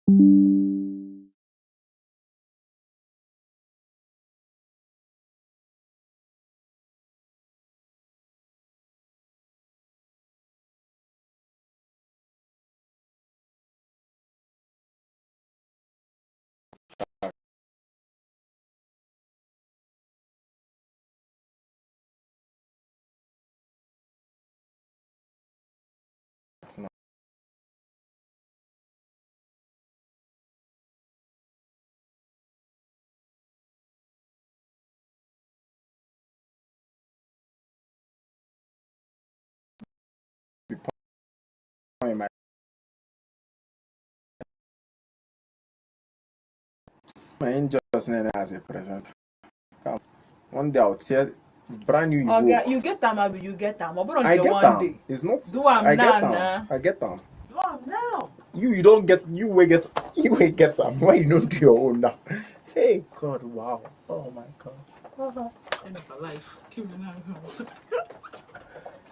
Now. Be point my my angels as a presenter. Come. One day I'll tear brand new Oga, Evoque. you get am abi you get am? Ọ bụrụ I nke get one am. day. It's not. Do am I now get am. na. I get am. Do am now. You don't get you will get you will get am. Why you don't do your own now? Hey God, wow. Oh my God. End of our life. Keep the now.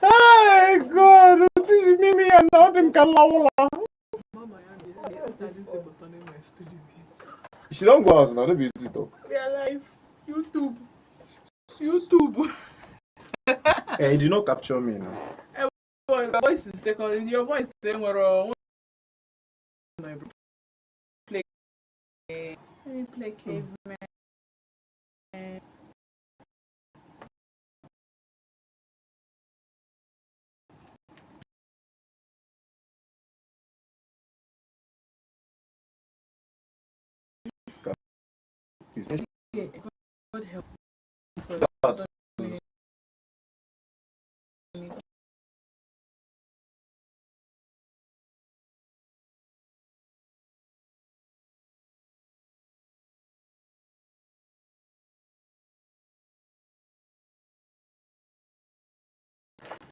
Hey God, teach me me and now them kalawala. Mama, yeah, this people turning my studio here. She don't go house now, don't be easy talk. We are live. YouTube. YouTube. Eh, you did not capture me now. Voice, voice is second. Your voice is nwere my bro. Play. Let me play caveman. This guy is Yeah, God help. that.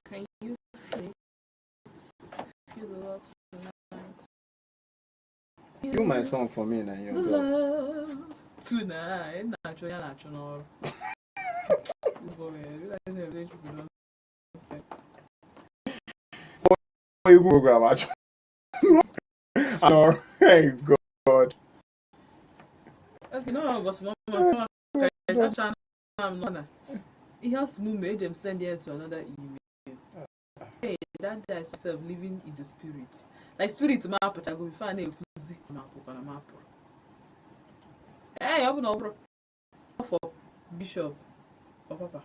Can you feel it? Feel the love tonight. Do my song for me now, The your God. love tonight. Na-achọ ya na-achọ n'ọrụ. This boy, eh, realize na village people don sell. Program actually. No, hey God. Okay, no, but mama, mama, kacha na m nọ na ihe ọ sị m mee, eji m send ya to another email. Hey, that guy is self living in the spirit. Like spirit ma apụchago before a na-ekwuzi ma apụkwa na ma apụrụ. Hey, ọ bụ na ọ bụrụ for bishop or papa.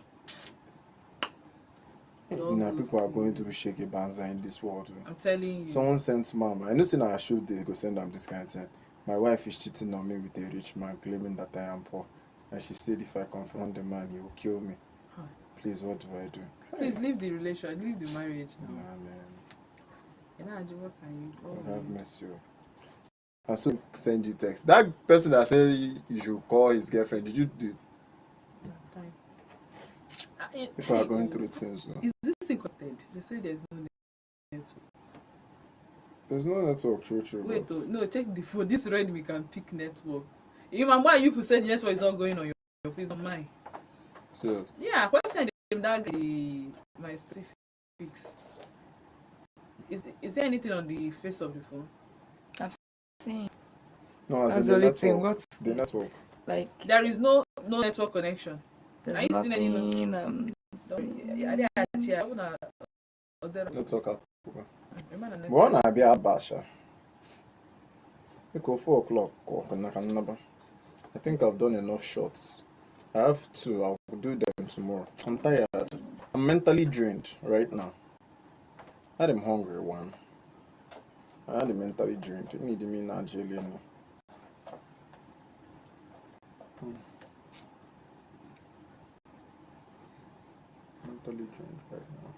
Now people are going through shaky banza in this world. I'm telling you. Someone sent mom. I know say na show they go send am this kind of thing. My wife is cheating on me with a rich man, claiming that I am poor. And she said if I confront the man, he will kill me. Huh. Please, what do I do? Please leave the relation, leave the marriage now. Nah, man. You know, what can you God have mercy. Oh. I so send you text. That person that said you should call his girlfriend, did you do it? Time. People are going through things. Oh. Is this thing connected? They say there's no network. There's no network, true, true. Wait, but oh, no, check the phone. This Redmi can pick networks. Even why you said the network is not going on your phone, it's on mine. So Yeah, why send him that guy my specifics? Is there anything on the face of the phone? I'm seeing. No, as That's in the the only thing. network. What The network. like There is no network connection. there's Are you seeing any nothing. Yeah, yeah, yeah. Network app. Mgbe ọ na-abịa Abasha, biko 4 o'clock ka ka nnaba. I think I've done enough shots. I have two. I'll do them tomorrow. I'm tired. I'm mentally drained right now. I am hungry, one. I am mentally drained. You need me now, Julian. Mentally drained right now.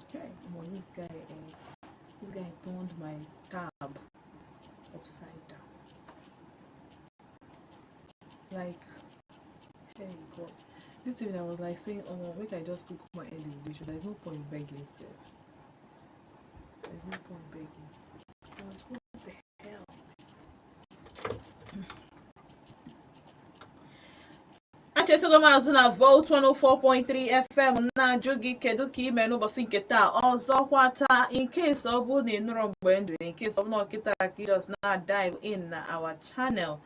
Okay, well, this guy turned my tab upside down. Like, hey God, This evening I was like saying, "Oh, make I just cook my end the relationship. There's no point begging sef. There's no point begging." Because what the hell? Achetago m azụ na Volt 104.3 FM, na-ajụ gị, kedu ka ime n'ụbọchị nke taa? Ọzọkwa taa, in case ọ bụrụ na ị nụrụ mgbe ndụ, in case ọ bụ na kịta ka ị just na dive in na our channel,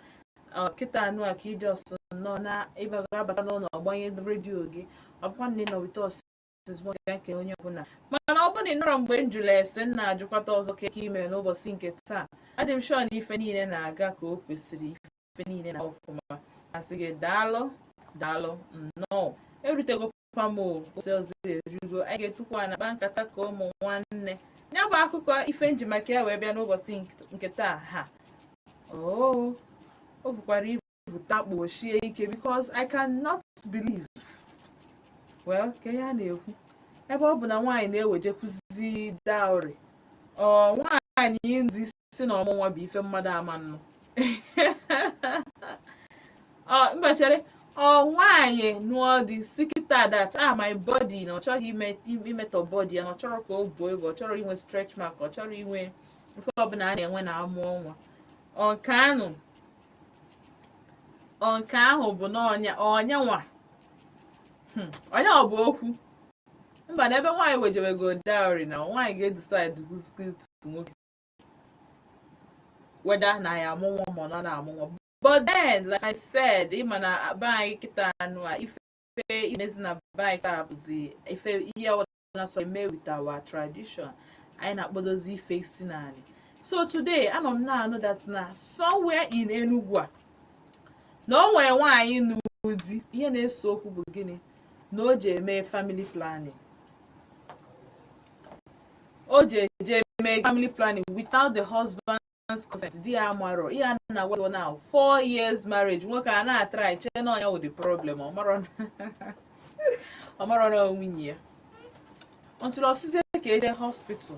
kịta anụ a ka ị just nọ na ịbago abata n'ụlọ, gbanye redio gị, ọ bụkwa na ị nọ with us since ga nke onye ọbụla. Mana ọ bụrụ na ị nọrọ mgbe m jụrụ ese, m na-ajụkwata ọzọ ka ime n'ụbọchị nke taa. Adị m sure na ife niile na-aga ka o kwesịrị, ife niile na ọfụma. Asị gị daalụ, daalụ, nnọọ. Erutegokwa m ozi ọzọ erugo, anyị ga-etukwa na kpa nkata ka ụmụ nwanne. Ya bụ akụkọ ife nji maka ya wee bịa n'ụbọchị nke taa, ha oo o vukwara ivu takpochie ike, because I cannot believe, well, ka ihe a na-ekwu, ebe ọ bụ na nwaanyị na-ewejekwuzi dowry, ọ nwaanyị nzi si na ọmụnwa bụ ife mmadụ ama nnụ. Ọ mba, chere, ọ nwaanyị nụọ dị si kịta that, ah, my body, na ọ chọghị imetọ body ya, na ọ chọrọ ka o buo ibu, ọ chọrọ inwe stretch mark, ọ chọrọ inwe ife ọbụla a na-enwe na amụọ nwa. Ọ nke anụ, ọ nke ahụ bụ na ọnya ọnya nwa. Ọnya ọ bụ okwu mba na ebe nwaanyị wejewego dowry, na nwaanyị ga-edecide to nwoke whether na ya amụ nwa ma ọ na na-amụ nwa. But then, like I said, ịma na be anyị kịta anụ a, ife imezi na be anyị taa bụzi ife ihe ọbụla so eme with our tradition, anyị na-akpọdozi ife isi naanị. So today anọ m na-anụ that na somewhere in Enugu a, na o nwere nwaanyị n'ụdị ihe na-ese okwu bụ gịnị? Na o ji eme family planning, o ji eje eme family planning without the husband's consent. Di ya amarọ ihe a na-agwa gị now. 4 years marriage, nwoke a na-atry chee na ọnya wụ the problem, ọ marọ na nwunye ya, until ọsịzie ka eje hospital.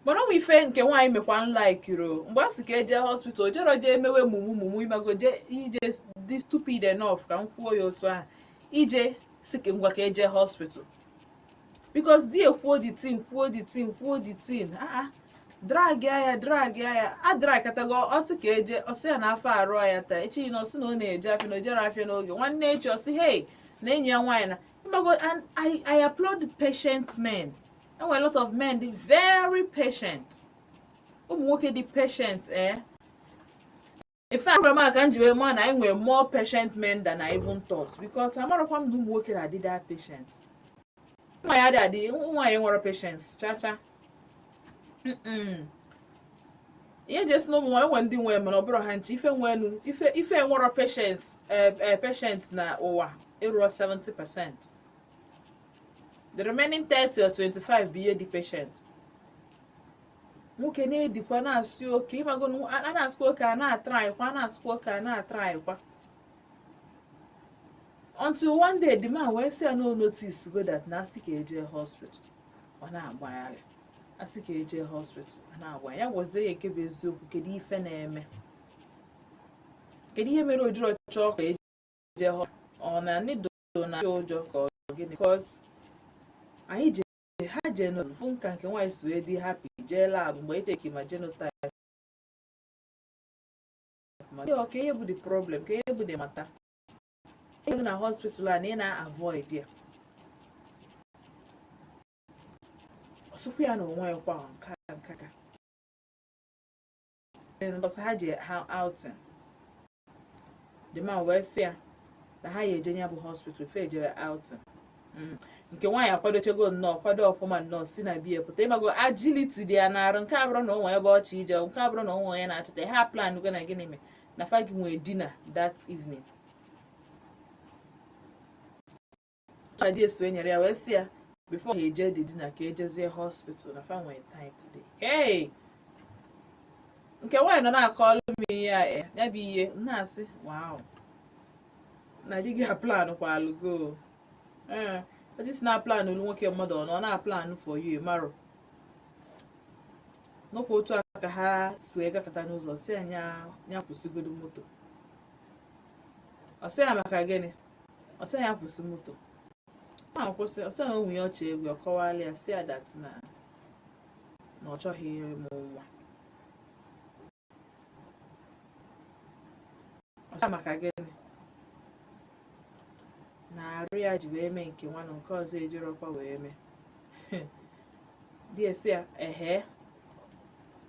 Mana ọ nwe ife nke nwaanyị mekwa nlikiro mgbe a sị ka eje hospital, o jero jee emewe mumu mumu, imago, je ije dị stupid enough, ka m kwuo ya otu ahụ, ije si ka ngwa ka eje hospital, because di ekwuo the thing, kwuo the thing, kwuo the thing, ah ah, drag ya, drag ya, a drag katago. Ọsị ka eje, ọsị ya na afọ arụ ya taa, echi na ọsị na ọ na-eje afịa, na o jere afịa n'oge. Nwanne echi, ọsị hey, na enyi ya nwaanyị na ịmago. And I applaud the patient men. Enwere a lot of men dị very patient, ụmụ nwoke dị patient, eh. In fact, program a ka m ji wee maa na anyị nwere more patient men than I even thought, because amarakwa m na ụmụ nwoke na-adị that patient. Nwaanyị adị adị, nwaanyị nwere patience cha cha. Ihe ji esi na ụmụ nwaanyị nwere ndị nwee, mana ọ bụrụ ha nche ife nwenu ife ife nwere patience, patient na ụwa eruo 70%, the remaining 30 or 25 bụ ihe dị patient. Nwoke na-edikwa na-asị oke, ịmago, a na-asịkwa oke, a na-atrykwa, a na-asịkwa oke, a na-atrykwa, until one day the man wee sị ya no notice go that na asị ka eje hospital, ọ na-agbagharị, asị ka eje hospital, ọ na-agba ya. Gwazie ya nke bụ eziokwu, kedu ife na-eme, kedu ihe mere o jiri chọọ ka eje ọ na nido na ụjọ ka ọ gịnị? Because anyị je ha jee nọ fụ nka nke nwaanyị si wee dị happy, jee lab mgbe echeki ma genotype ma ọ ka ihe bụ the problem, ka ihe bụ the matter. Ihe bụ na hospital a na ị na-avoid ya, ọsịkwa ya na onwe ya kwa nka nka ka mbọsị ha je ha outing, the man wee sị ya na ha ya eje ya bụ hospital fe ejere outing. Nke nwaanyị akwadochego nnọọ, kwado ọfụma nnọọ, si na biya pụta, ịmago, agility dị ya n'arụ. Nke abụrụ na onwe ebe ọchị ije, nke abụrụ na onwe onye na-achọta ha plan go na gịnị mee na fa gị nwee dinner that evening. Di eso nyere ya wee sị ya before ha eje the dinner, ka ejezie hospital na fa nwee time today. Hey, nke nwaanyị nọ na-akọọlụ m ihe a, ya bụ ihe m na-asị, wow, na di gị a plan kwa alụgo. Ee, otu na plan olu nwoke mmadụ, ọ nọ na plan for you marụ n'okwu. Otu a ka ha si wee gafeta n'ụzọ, si ya nya kwụsịgodo moto. Ọ sị ya maka gịnị? Ọ sị ya kwụsị moto, ọ kwụsị. Ọ sị na onwe ya ọchị egwu. Ọ kọwala ya, sị ya that na ọ chọghị ịmụ nwa. Ọ sị maka gịnị na arụ ya ji wee mee nke nwa na nke ọzọ ejirọkwa wee mee. Di esi ya ehe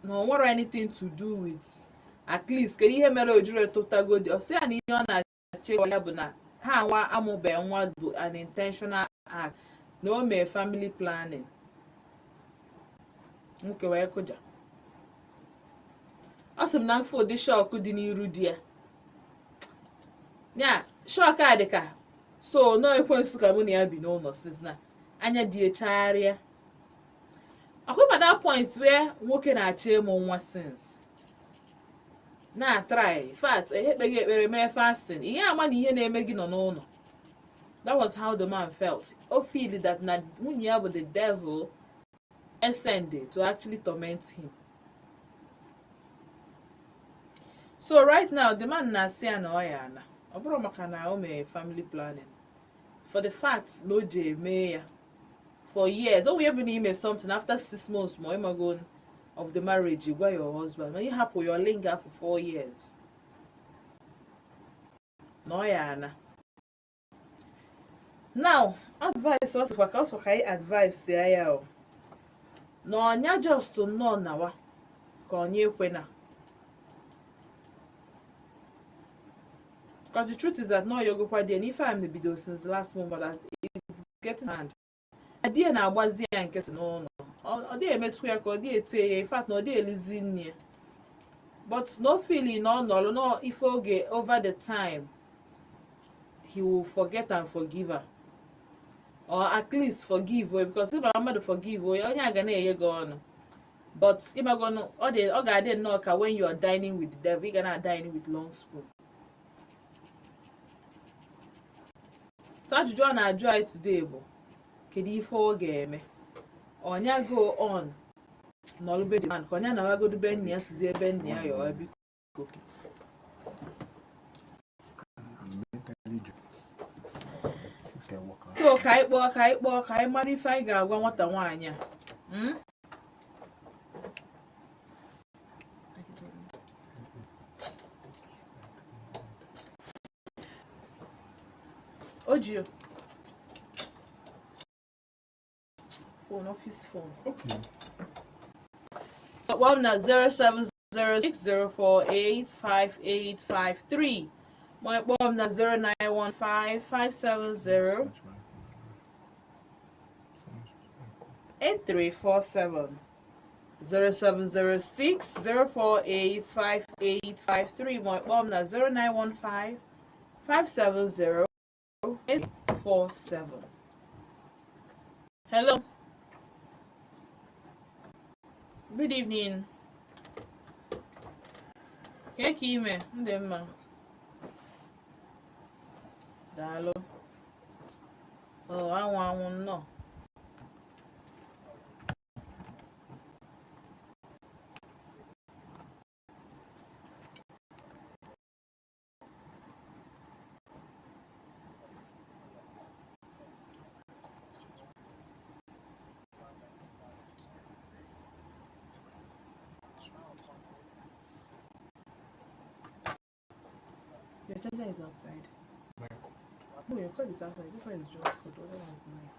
na o nwere anything to do with, at least kedu ihe mere o jiri etụtagodi. Ọ sị ya na ihe ọ na-achọ ịgwa ya bụ na ha nwa amụbeghị nwa bụ an intentional act, na o mee family planning. Nwoke wee kụja. Ọ sị m na mfe ụdị shock dị n'iru di ya, ya shock a dị ka so nọọ ekwensu ka mụ na ya bi n'ụlọ since na anya dị echagharịa akwụba that point where nwoke na-achọ ịmụ nwa since na-atry. In fact, ekpeghị ekpere, mee fasting, ihe ama na ihe na-eme gị nọ n'ụlọ. That was how the man felt. O feel that na nwunye ya bụ the devil ascended to actually torment him. So right now, the man na-asị ya na ọ ya ana ọ bụrụ maka na o mee family planning, for the fact na o ji eme ya for years. O nwere bụ na ime something after 6 months ma ịmago of the marriage, you gwa your husband, ma ị hapụ your linger for 4 years, na ọ ya ana. Now, advice ọ sịkwa ka ọ sọ ka anyị advice ya ya o na ọnya just nnọọ nawa ka onye ekwena, because the truth is that no yogokwa die n'ife am bido since last month, but that it's getting hand. Di ya na-agbazi ya nkịtị n'ụlọ. Ọ dịghị emetụ ya ka ọ dịghị ete ya. In fact, na ọ dịghị elizi nne ya, but no feeling na ọ nọrọ no ife oge. Over the time, he will forget and forgive her, or at least forgive her, because ịbara mmadụ forgive onye onye a ga na-enye gị ọnụ. But ịmagonụ ọ dị, ọ ga-adị nnọọ ka when you are dining with the devil, ị ga na dining with long spoon. So ajụjụ ọ na-ajụ anyị today bụ, kedu ife ọ ga-eme? Ọnya go on nọlụ be the man, ka ọnya nawagodu be nna ya, sizi ebe nna ya yọọ biko? I'm mentally drained. Okay, work out. So ka anyị kpọọ, ka anyị kpọọ, ka anyị mara ife anyị ga-agwa nwata nwaanyị a. Hmm? O ji phone, office phone. Okay. Kpọọ m na 07060485853, ma ị kpọọ m na 0915570 8347. 07060485853, ma ị kpọọ m na 0915570 847. Hello. Good evening. Kee ka ime? Ndị mma. Daalụ. Oh, anwụ anwụ nnọọ. Your charger is outside. My cord. No, your cord is outside. This one is just cord. The other one is mine.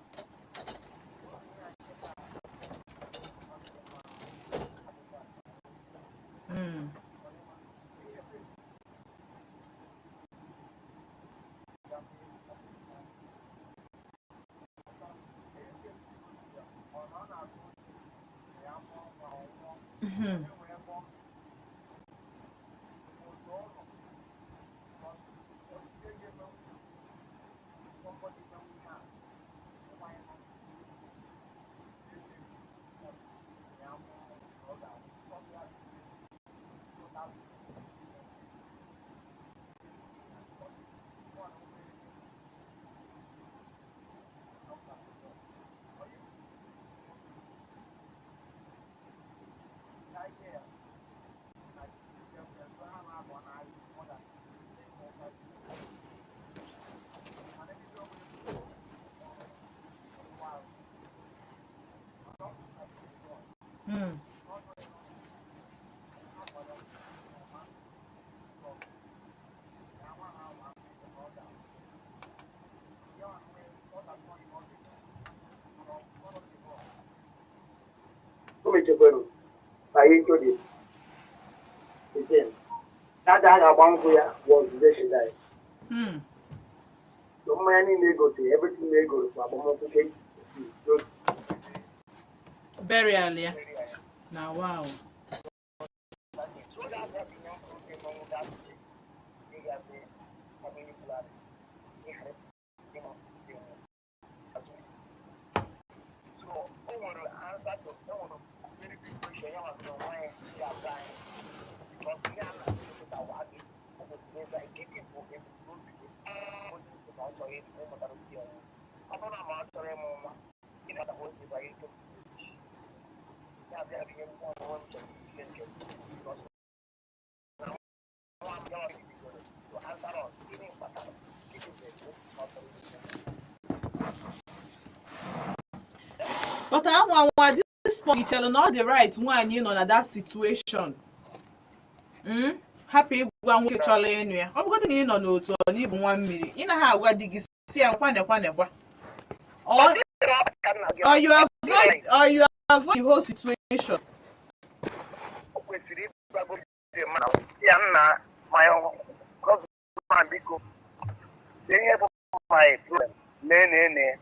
O mechekwara banye into the thing. That day a ga-agba nkwụ ya was the day she died. So mmanya niile egotere, everything egoro bụ agbamnkwụ ka eji. Burial ya na wow. But anwa anwa, at this point, ichere na ọ dị right nwaanyị nọ na that situation, Hapụ ịgwa nwoke chọrọ ịnụ ya? Ọ bụgodị na ị nọ n'otu ọ na ịbụ nwa mmiri, ị naghị agwa di gị si ya nkwa nekwa nekwa, or you avoid the whole situation? O kwesịrị ịgwago ya, nna, my husband, biko, lee ihe bụ my problem, lee nee nee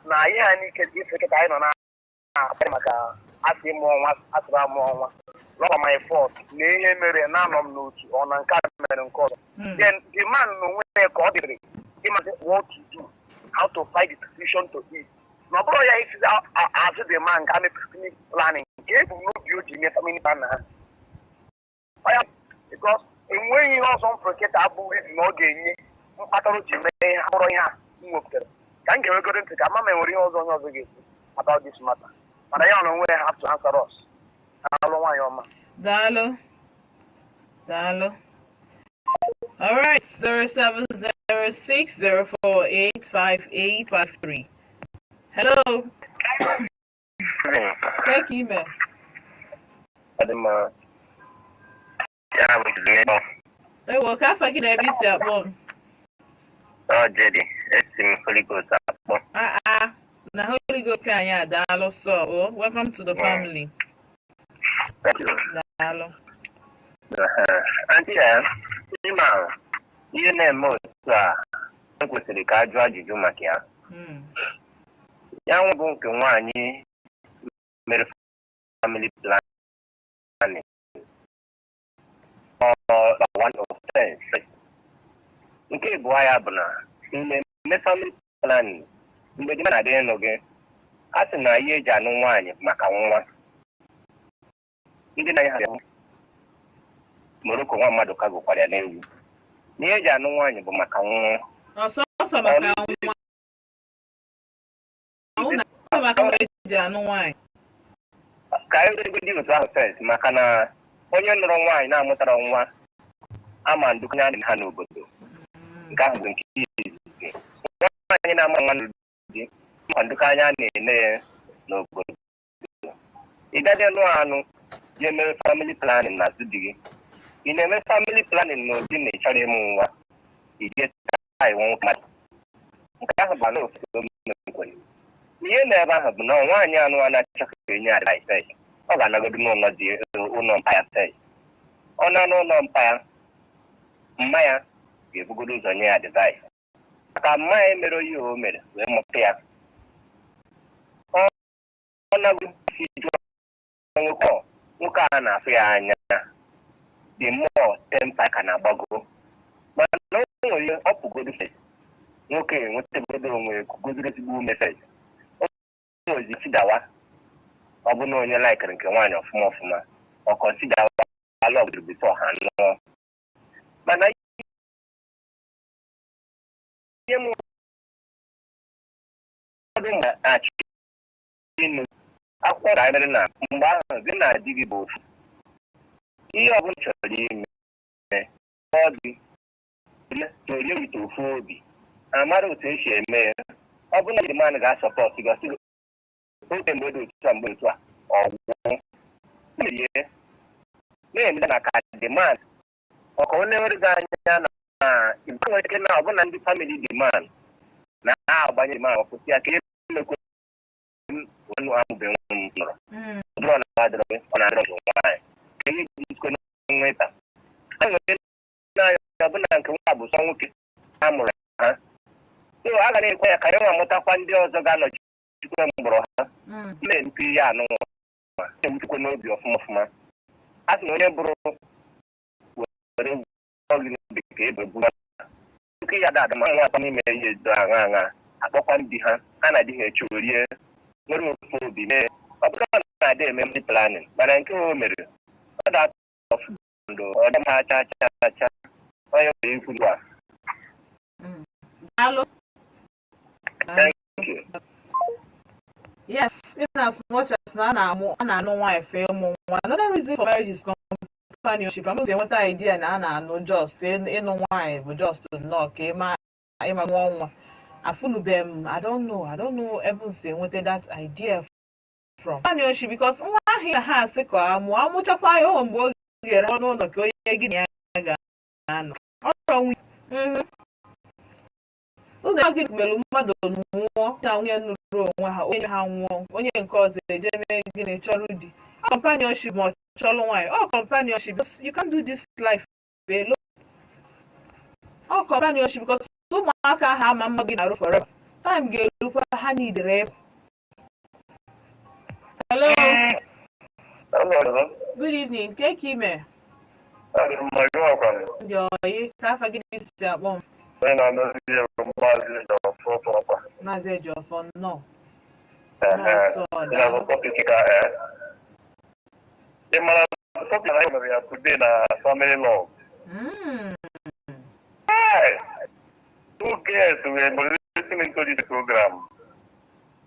na ihe a n'ike ife kịta anyị nọ na-akpa maka asị ịmụ ọnwa, asịrị amụ ọnwa lọba, my fault na ihe mere na anọ m n'otu ọ na nke a mere nke ọzọ. Then the man n'onwe ya ka ọ dịrị ịmazi what to do, how to fight the situation to it, na ọ bụrụ ya isi azụ the man ka mepe family planning nke ebumnobi o ji mee family plan ha ọ ya, because enweghị ihe ọzọ m kịta abụghị na ọ ga-enye mkpatara o ji mee ihe abụrụ ihe a m wepụtara ka m ga-enwegoro ntị ka ama ma enwere ihe ọzọ onye ọzọ ga-ekwu about this matter, mana ya na onwe ya have to answer us. Alụ nwaanyị ọma. Daalụ, daalụ. All right, 07060485853. Hello. Take email. Adịmma ya bụ Jide. Ewo, ka afa gị na ebe isi akpọ m? Ọ Jedi, esi m Holy Ghost akpọ. Ah ah, na Holy Ghost ka anyị adaalụ sọ o. Welcome to the family. Thank you. Daalụ. Aunty ya, ịma ihe na-eme otu a, e kwesịrị ka a jụọ ajụjụ maka ya. Ya nwa bụ nke nwaanyị mere family planning. Ọ one offense. Nke abụọ ya bụ na ị na-eme family planning mgbe di na-adị ịnụ gị, a sị na ihe eji anụ nwaanyị maka nwa. Ndị na ya Morocco nwa mmadụ ka gụkwara ya n'egwu. Na ihe eji anụ nwaanyị bụ maka nwa. Ọsọsọ maka nwa. Ọ na maka nwa eji anụ nwaanyị. Ka anyị dị otu ahụ first, maka na onye nụrụ nwaanyị na-amụtara nwa ama ndụkọnye adị ha n'obodo. Nke ahụ bụ nke izizi. Nwaanyị na-ama nwa nụrụ di ma ndụkọ anya a na-ene ya n'obodo. Ị gaghị nụ anụ jee mere family planning na azụ di gị. Ị na-eme family planning n'ụdị na ị chọrọ ịmụ nwa, ị jee taa iwu nwoke mmadụ. Nke ahụ bụ ana ofesi omekwere. Ihe na ebe ahụ bụ na nwaanyị anụ a na-achọ ka enye advice, ọ ga-anagodo n'ụlọ dị ụlọ mpa ya first. Ọ na n'ụlọ mpa ya, mma ya ga-ebugodo ụzọ nye ya advice, maka mma ya mere oyi o mere wee mụta ya. Ọ nago isi jụọ nwoke, nwoke a na-afụ ya anya, the more temper ka na-agbago, mana o nwere ọ pụgodo first, nwoke enwetagodo onwe ya, kugodoro ezigbo ume first, o nwezi sidawa. Ọ bụ na onye laikiri nke nwaanyị ọfụma ọfụma, ọ consider wa love before ha nụọ. Mana ihe m ụfọdụ na-achọ ịnụ akwụkwọ daimere na mgbe ahụ gị na di gị bụ ofu ihe ọbụla chọrọ ime, ọ dị torie wite ofu obi, amara otu esi eme ya. Ọ bụrụ na the man ga-asupport gị, ọsị gị oge mgbe dị otu a, mgbe otu a, ọgwụ. Merie na-eme na ka demand ọka onye nwere gị anya na igwe nwere ike na ọbụna ndị family demand na ha agbanye demand ọpụta ya ka emekwe ọnụ amụbe nwa m nọrọ. Ọ bụrụ na adịrọ gị, ọ na-adịrọ gị nwaanyị ka ihe ji jikọ n'onwe taa a nwere n'anya ọbụna nke nwa bụ sọ nwoke a mụrụ ha, so a ga na-ekwe ya ka ya nwa mụtakwa ndị ọzọ ga-anọchikwa mgbọrọ ha. Na-empe ihe anụnwa na-ewutekwa n'obi ọfụma ọfụma. A sị na onye bụrụ were gwụọ gị n'obi ka ebe buru oke ya dada ma nwa atọ n'ime ihe edo aṅa aṅa akpọkwa ndị ha ha na di ha eche orie nwere ofu obi mee. Ọ bụrụ na na-adị eme ndị planning, mana nke o mere ọ da ndụ ọ dị ha cha cha cha onye nwere ikwu a. Daalụ. Thank you. Yes, in as much as na a na-amụ, a na-anụ nwaanyị fee ịmụ nwa. Another reason for marriage is companionship. I'm enweta idea na a na-anụ just ịnụ nwaanyị bụ just nnọọ ka ịma nwa nwa. Afụnube m, I don't know ebe m si enweta that idea from. Companionship, because nwa ahụ na ha asị ka amụọ, amụchakwa ya, o mgbe ọ ga-ere n'ụlọ ka onye gị na ya ga-anọ. Ọrọ nwunye. Ụlọ gị mere mmadụ nwụọ na nwunye nụrụ onwe ha, onye ha nwụọ, onye nke ọzọ eje mee gịnị? Chọrọ di. Companionship, ma ọ chọrọ nwaanyị, ọ companionship. You can't do this life alone. Ọ companionship because ụmụaka ha ama mma gị na-arụ forever. Time ga-erukwa ha nidere ebe. Hello, good evening. Ke ka ime? Ndị oyi ka afa gị si akpọ m? Onye na-adozi ihe bụ Maazị Ejiofor Pọpa. Maazị Ejiofor, nnọọ. Nọọsụ. Na topic ka ị mara topic na anyị mere ya today na family law. Hey! Two girls were listening to this program.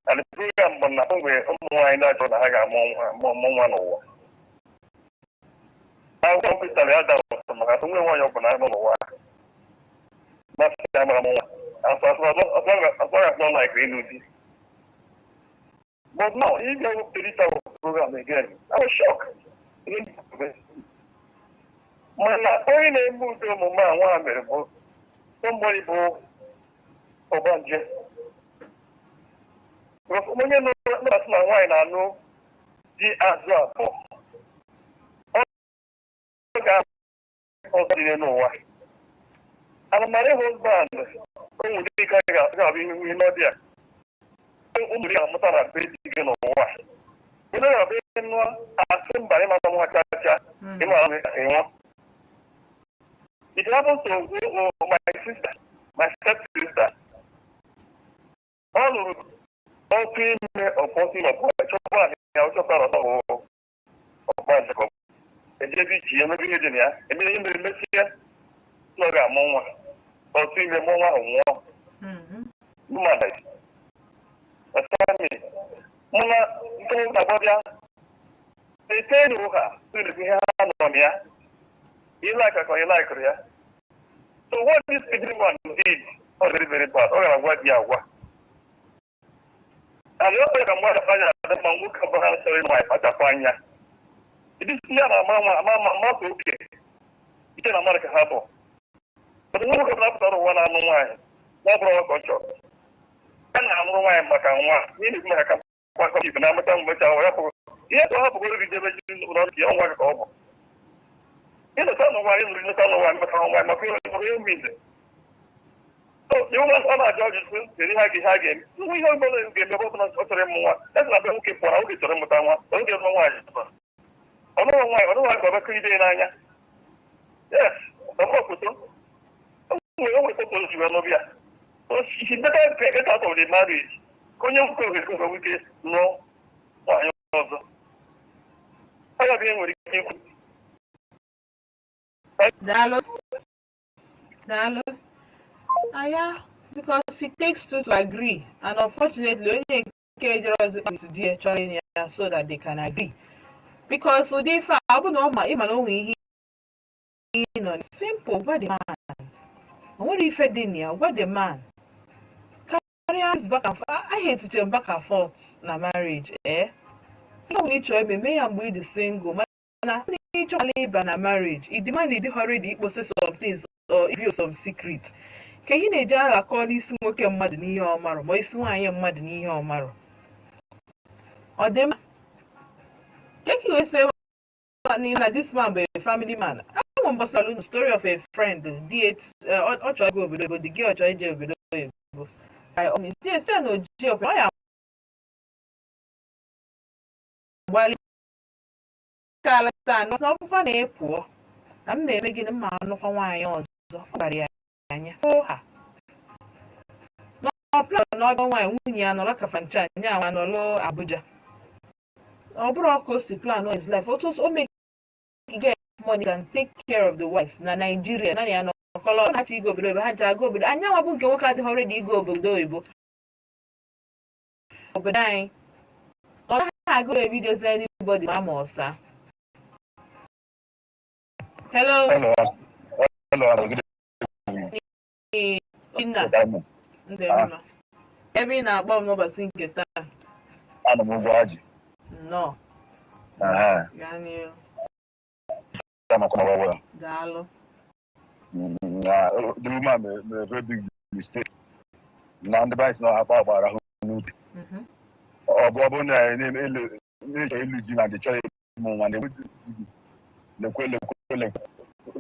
And the program bụ na mgbe ụmụ nwaanyị na-achọ na ha ga-amụ nwa mụọ nwa n'ụwa. Akwụkwọ kwetara ya dara ụtọ maka na nwe nwaanyị ọbụla nọ n'ụwa. Masị ya mara mụ nwa. As long as not like ịlụ di. But now, if you to this type of program again, I was shocked. Mana onye na-eme ụdị omume a nwa mere bụ somebody bụ ọgbanje. Because onye na-asị na nwaanyị na-anụ di azụ abụọ, ọ ga ọzọ dị n'ụwa. Alụmarị husband, o nwere ike ga-abụ ihe n'ọdị a. Ụmụ gị ga-amụta na be di gị n'ụwa. Onye ga-abụ nụọ asị mba ịmata nwa chacha ịmara ịnwụ. It happened to my sister, my step sister. Ọ lụrụ otu ime ọpọtụ ọpọ chọkwa ya ọ chọkwara ọtọ ọgba nchekọ ejebe iche ya emebe ihe dị na ya eme ihe mere mesie na ọ ga-amụ nwa otu ime mụọ nwa ahụ nwụọ. Mmadụ asami mụ na nke m na-agwa ete ụka tụrụ ihe ha nọ na ya ịlike ka ịlikere ya. So what this particular one did was very, very bad. Ọ gara agwa di ya agwa and ọ ka mmadụ anya adị mma. Nwoke ọbụla chọrọ ịnụ nwaanyị kpachapụ anya. Ịdị ya na ama ama ama ama mmadụ oke ike na mmadụ ka ha bụ. But nwoke ọbụla pụtara ụwa na-anụ nwaanyị ma ọ bụrụ nwa ka ọ chọrọ ya na-anụrụ nwaanyị maka nwa n'ihi maka ka kwakọ ibe na-amụta mmecha ahụ ya pụrụ ihe ka ọ hapụgoro gị jebe ji n'ụlọ nke ya nwa gị ka ọ bụ ịnụta n'ụwa ịnụrụ ịnụta n'ụwa maka nwa maka ihe mmiri. So the woman ọ na-ajụ ajụjụ kedu ihe a ga-eme nwa ihe ọbụla ga-eme ebe ọbụla ọ chọrọ ịmụ nwa ya sị na be nwoke pụọ na nwoke chọrọ ịmụta nwa, nwoke nụrụ nwaanyị, ọ nụrụ nwaanyị, ọ nụrụ nwaanyị ka ọ bịa ide n'anya. Yes, ọ bụrụ foto o nwere foto ji wee nụbịa. So she better get out of the marriage ka onye nwoke ohere ka o nwee ike nụọ nwaanyị ọzọ. Ọ ya bụ ihe nwere ike ikwu. Daalụ. Daalụ. Aya, because it takes two to agree, and unfortunately, onye nke jere ozi with di ya chọrọ ịnye ya so that they can agree. Because ụdị ife a, ọ bụ na ọ ma ịma na o nwee ihe ị nọ simple, gwa the man. O nwere ife dị na ya, gwa the man. Karịa this back and forth, I hate m back and forth na marriage, eh? Ihe ọbụla ị chọrọ ime, mee ya mgbe ị dị single. Mana ị chọkwala ịba na marriage, ị demand na ịdị ready ikpose some things or give you some secret ka ihe na-eji akọla isi nwoke mmadụ n'ihe ọmarụ ma isi nwaanyị mmadụ n'ihe ọmarụ. Ọ dị mma ka ka wee sị na this man bụ a family man. Amụ mbọsalụ unu story of a friend di ọ chọrọ ịga obodo oyibo. The girl chọrọ ije obodo oyibo. By all means, di esi na oji ọpụ ọ ya gbalị ka alata na ọ bụkwa na ị pụọ na m na-eme gịnị, mma anụkwa nwaanyị ọzọ. Ọ gwara ya anya ha na ọ plan na ọbịa nwaanyị, nwunye ya nọrọ Kafanchan, nya nwa nọrọ Abuja. Ọ bụrụ ka o si plan his life, otu o make get money can take care of the wife na Nigeria naanị ya nọkọlọ. Ọ na-achọ ịga obodo oyibo, ha ncha aga obodo. Anyanwa bụ nke nwoke adịghị ready ịga obodo oyibo. Obodo anyị, ọ gaghị aga ebidozi anybody ma ọsa. Hello. Hello. Hello, good Nna evening. ndị mma, ebe ị na-akpọ m n'ụbọchị nke taa? Ana m ụgwọ ajị. Nnọọ. Aha. Gaa n'ihu. Amakwa na well. Daalụ. Na the woman made a very big mistake. Na ndị be anyị sị na akpa agbara ahụ n'ubi. Ọ bụ na na-eche ịlụ di na ndị chọrọ ịmụ nwa na-ekwe di gị, lekwe lekwe lekwe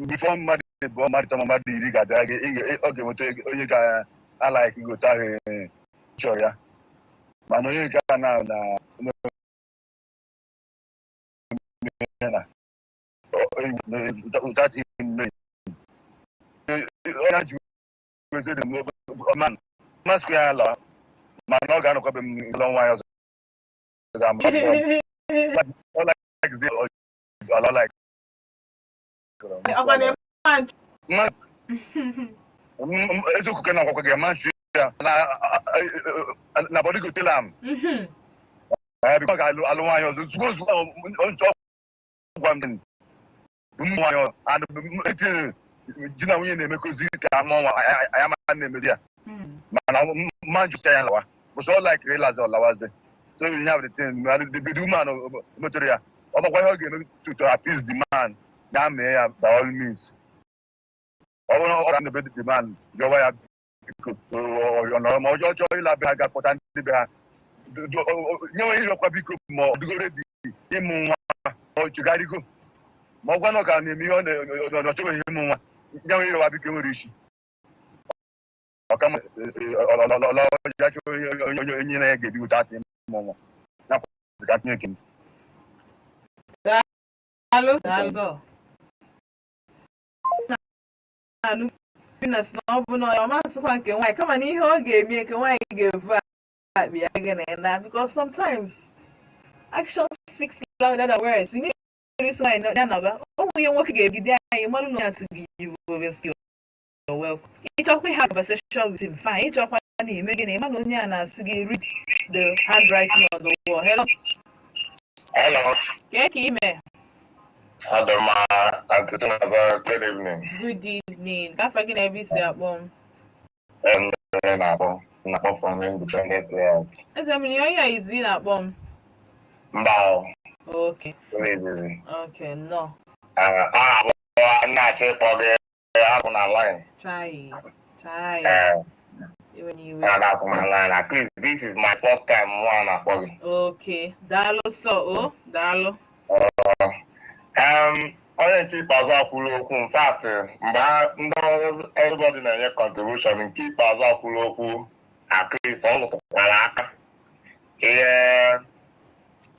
before mmadụ bụ mmadụ tọma mmadụ 10 ga-abịa gị, ọ ga-enweta onye ga-alaiki gị otu ahụ ị chọrọ ya. Mana onye nke a na without him knowing, onye ji wezi dị man masị ya ala, mana ọ ga-anọkwa be m lụọ nwaanyị ọzọ ga-amụ. Ọ like ọ like Ọkwa na Eziokwu ka na-akwakwa gị ma nchu ya na body go tell am. Because ọ ga-alụ alụ nwaanyị ọzọ ozugbo ozugbo. Nchọ gwa m ụmụ nwaanyị ọzọ and etinye di na nwunye na-emekọzi ka amụọ nwa anyị ama na-emezi ya, mana mma njụcha ya lawa bụsọ ọ like ịlazi ọlawazi. So you have the thing, the woman metụrụ ya, ọ makwa ihe ọ ga-eme to appease the man. Ya mee ya by all means. Ọ bụrụ na ọ ga-ebe the man rịọwa ya biko, ọ nọrọ ma ọjọọ chọọ ịla be ha, ga-akpọta ndị be ha nye onye ịrịọkwa biko, ma ọ dịgo ready ịmụ nwa, ọ chegharịgo, ma ọ gwa na ọ ka na-eme ihe ọ na ọ chọbeghị ịmụ nwa, nye onye ịrịọwa biko nwere isi ọkama ya chọọ onye na ya ga-ebi ụta aka ịmụ nwa ya ka tinye nke m. Daalụ, daalụ. Sọ na-anụ na sị na ọ bụ na ọ masịkwa nke nwaanyị, kama na ihe ọ ga-eme nke nwaanyị ga-evu akpị ya gị na na because sometimes action speaks louder than words. Ị na-eri nwaanyị ya naba ụmụ ihe nwoke ga-egide anyị malụ na ya sị gị, "You've obviously you're welcome." Ịchọkwa ịha conversation with him, fine. Ịchọkwa na ime gị na ịma na onye a na-asị gị, read the handwriting on the wall. Hello. Hello. Kee ka ime? Adama Auntie Chinaza, good evening. Good evening. Ka afa gị na ebe isi akpọ m? Na-akpọ from Independence Layout. Eze mmiri, onye a izi na-akpọ m? Mba o, Okay. ezizi. Okay, nnọọ. Ọ na-abụ na-achọ ịkpọ gị apụ na line. Chai chai. Iwe n'iwe. Na apụ na line. At least this is my first time mụ na-akpọ gị. Okay, daalụ sọ o, daalụ. Onye nke ikpeazụ a kwuru okwu, in fact, mgbe ndị ọrụ everybody na-enye contribution, nke ikpeazụ a kwuru okwu, at least ọ rụtụkwara aka ihe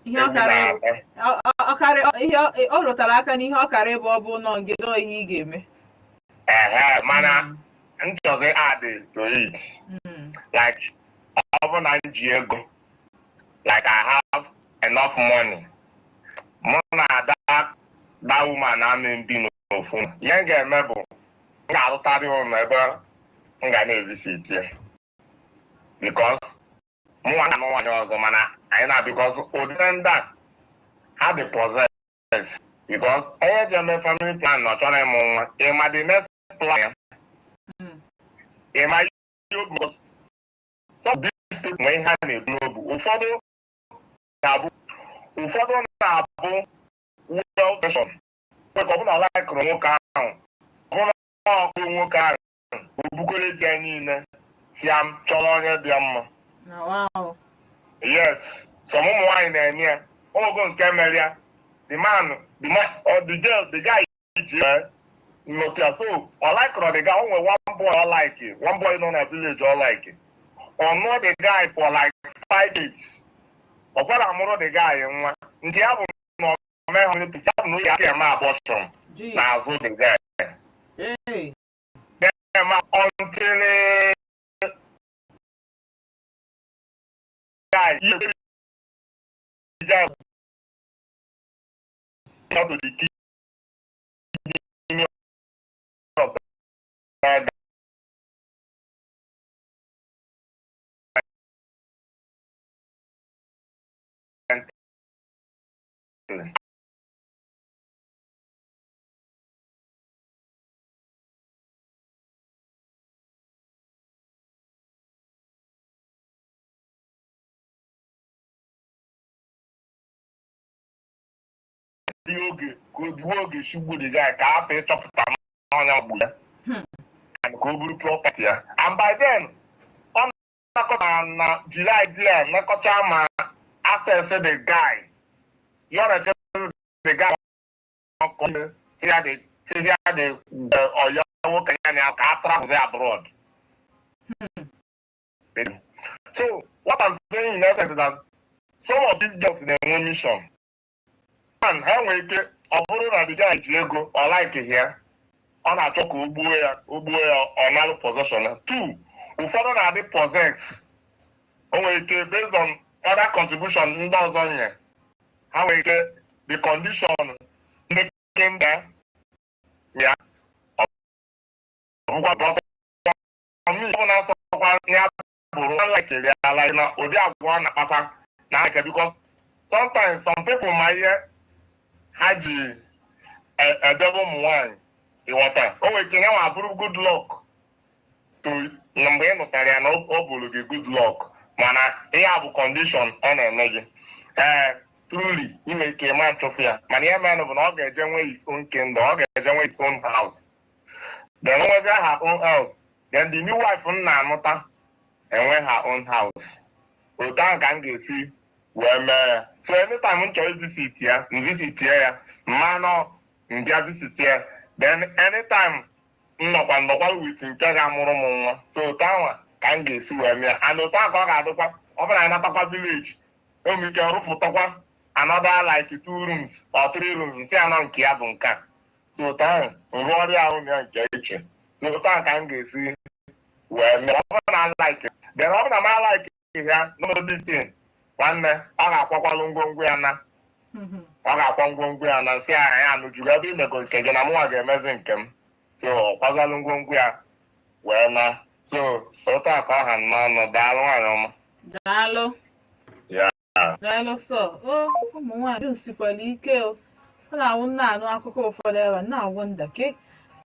Ihe ọ egwu kara na-atọ. ọ karị ihe ọ rụtara aka n'ihe ọ kara ịbụ, ọ bụ nọ nke nọ ihe ị ga-eme. Ehe, mana nchọzi add to it. Like, ọ bụ na m ji ego, like I have enough money, mụ na ada that woman na-amị bi n'ofu, ihe m ga-eme bụ m ga-arụtarị ụlọ ebe m ga na-evisit ya, because mụnwa na-anụ nwaanyị ọzọ, mana anyị na because ụdịrị ndị a ha dị possess, because onye ji eme family plan na ọ chọrọ ịmụ nwa, ịma the next plan ya, ịma ihe obi, because some of these people nwee ihe ha na-ebu n'obu. Ụfọdụ ga-abụ Ụfọdụ na-abụ well person, ka ọ bụ na ọ likeụrụ nwoke ahụ, ọ bụ na ọkụ nwoke ahụ, o bukọrọ ego ya niile fịa chọrọ onye dị ya mma. Na wow. Yes, some ụmụ nwaanyị na-eme ya. Ogo nke mere ya, the man, the man or the girl, the guy ji nnọtụ ya, so ọ likeụrụ the guy. O nwere one boy ọ like, one boy nọ na village ọ like. Ọ nụọ the guy for like 5 years, ọ gwara amụrụ the guy nwa. Nke ya bụ na ọ mee ha, ya bụ na o yi aka eme abortion Gee. n'azụ the guy. Hey. Eme until guy ihe the guy out to the kidney of that guy. Dị oge ka odiwe oge shugbu the guy ka afọ ịchọpụta n'ọnya gbu ya and ka o buru property ya. And by then ọ nakọta na jiri idea nakọcha ma access the guy ya na the guy ọkọ ya the ya the ọya nwoke ya na ya ka a travel abroad. So what I'm saying in essence is that some of these girls na-enwe mission. Man, ha nwere ike ọ bụrụ na the guy ji ego, ọ like ya, ọ na-achọ ka o gbuo ya, o gbuo ya, ọ nalụ possession ya. Two, ụfọdụ na-adị possess. O nwere ike based on other contribution ndị ọzọ nye ha, nwere ike the condition ndị kemgbe ya ọ bụkwa ọ bụ na-asọkwa ya bụrụ like ya like na ụdị agwa ọ na-akpata na aka, because sometimes some people ma ihe ha ji edebe ụmụ nwanyị, ịghọta? O nwere ike ya nwa bụrụ good luck to na mgbe ị nụtara ya na ọ bụrụ gị good luck, mana ihe a bụ condition ọ na-eme gị. Ee, truly, ị nwere ike ịma nchụfụ ya, mana ihe mere bụ na ọ ga-eje nwee his own kingdom, ọ ga-eje nwee his own house, then o nwezi her own house, then the new wife m na-anụta enwe her own house. Otu ahụ ka m ga-esi wee mee ya. So anytime m chọrọ visit ya, m visit ya, mmanụ m bịa visit ya. Then anytime m nọkwa with nke ga-amụrụ m nwa. So otu ahụ ka m ga-esi wee mee ya, and otu ahụ ka ọ ga-adịkwa. Ọ bụrụ na anyị natakwa village, o nwere ike rụpụtakwa another like two rooms or three rooms, nke anọ nke ya bụ nke a. So otu ahụ nrụọrụ ya ahụ ya nke iche. So otu ahụ ka m ga-esi wee mee. Ọ bụrụ na like, then ọ bụrụ na m like ya n'obodo this thing, nwanne, ọ ga-akwakwalụ ngwongwo ya na ọ ga-akwa ngwongwo ya na nsị ahụ ya anụjuru ebe imego nke gị na mụnwa ga-emezi nke m. So ọ kwazalụ ngwongwo ya wee na. So otu a ka ọ ha n'ọnụ. Daalụ, nwaanyị ọma. Daalụ. Ya. Daalụ. Sọ o ụmụ nwaanyị dum sikwara ike o. Ọ na-awụ nna anụ akụkọ ụfọdụ ebe a na-awụ ndake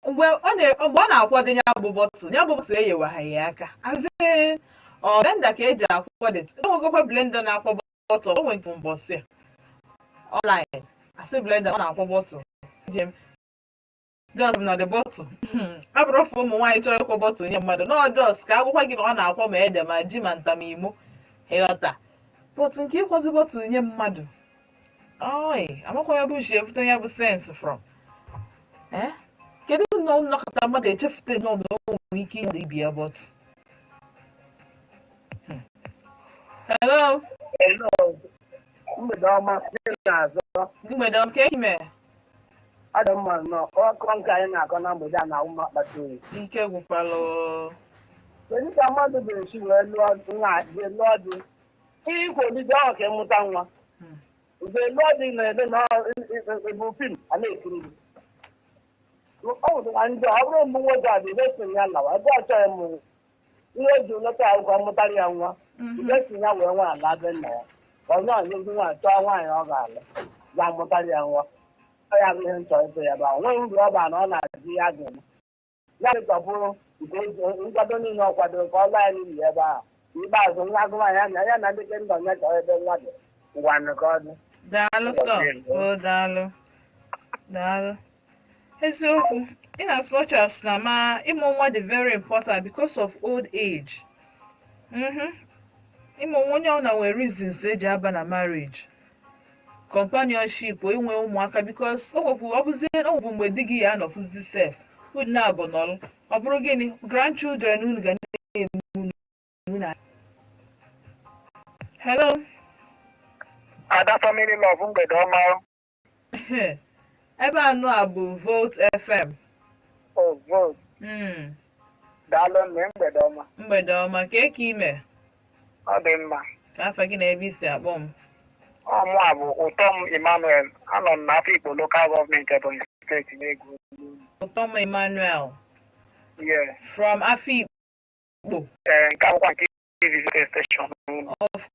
mgbe ọ na-akwado ya bụ bottle, ya bụ bottle eyewaghị ya aka azị ọ blender ka eji akwado. Enwegokwa blender na-akwọ bottle. O nwere mbọsị a online asị blender ọ na-akwọ bottle jem just na the bottle abụrụ fụ. Ụmụ nwaanyị chọrọ ịkwọ bottle nye mmadụ nọ just ka agwụkwa gị na ọ na-akwọ ma ede ma ji ma ntamimo, ịghọta? But nke ịkwọzi bottle nye mmadụ oi, amakwa ya bụ shi efute ya bụ sense from eh kedu nnọọ nnọkọta mmadụ echefute nnọọ na o nwere ike ịdị ibi ya bottle. Hello. Hello. Mgbede ọma, gị na-azọ. Mgbede ọma, ka ime? Ọ dị mma nnọọ. Ọkọ nke anyị na-akọ na mgbede a na-awụ m akpata oyi. Ike gwụkwalụ. Kedu ka mmadụ ga-esi wee lụọ nwa, jee lụọ di? Ihe ikwu olide ahụ ka ịmụta nwa. Mgbe lụọ di na-eme na bụ film a na-ekiri gị. Ọ bụkwa njọ. Ọ bụrụ mbụ nwoke a dị esi ya lawa ebe ọ chọghị ịmụ ihe o ji lọta akwụkwọ mụtara ya nwa, esi ya wee nwa ala be nna ya, ka onye ọzọ ezi nwa chọọ nwaanyị ọ ga-alụ ya mụtara ya nwa. Ọ ya bụ ihe m chọrọ ịtụ ya bụ ahụ nweghị uru ọ bara na ọ na-ajụ ya ga-eme ya dịtọpụrụ nke nkwado niile ọ kwadoro ka ọ laa ya n'iyi ebe ahụ. Ikpeazụ nwa agụ nwaanyị ya na ya na ndị ke ndọ ya chọrọ ebe nwa dị ngwanụ ka ọ dị. Daalụ sọ. O daalụ. Daalụ. Eziokwu, in as much as na ma ịmụ nwa dị very important because of old age. Ịmụ nwa, onye ọbụla nwere reasons eji aba na marriage. Companionship, inwe ụmụaka, because o nwekwu ọ bụzie o nwekwu mgbe di gị ya anọkwụzi sef, unu na-abụ nọlụ, ọ bụrụ gịnị, grandchildren unu ga na-eme unu unu. Hello. Ada Family Love, mgbede ọma. Ebe anụ a bụ Volt FM. O Volt. Daalụ nne, mgbede ọma. Mgbede ọma, ka eke ime? Ọ dị mma. Ka afa gị na ebe isi akpọ m? Ọ mụ a bụ Ụtọ m Emmanuel. Anọ m n'Afikpo Local Government, Ebonyi Steeti, na-egwu. Ụtọm Emmanuel. Yes. From Afikpo. Ee, nke akwụkwọ nke izizi station unu. Of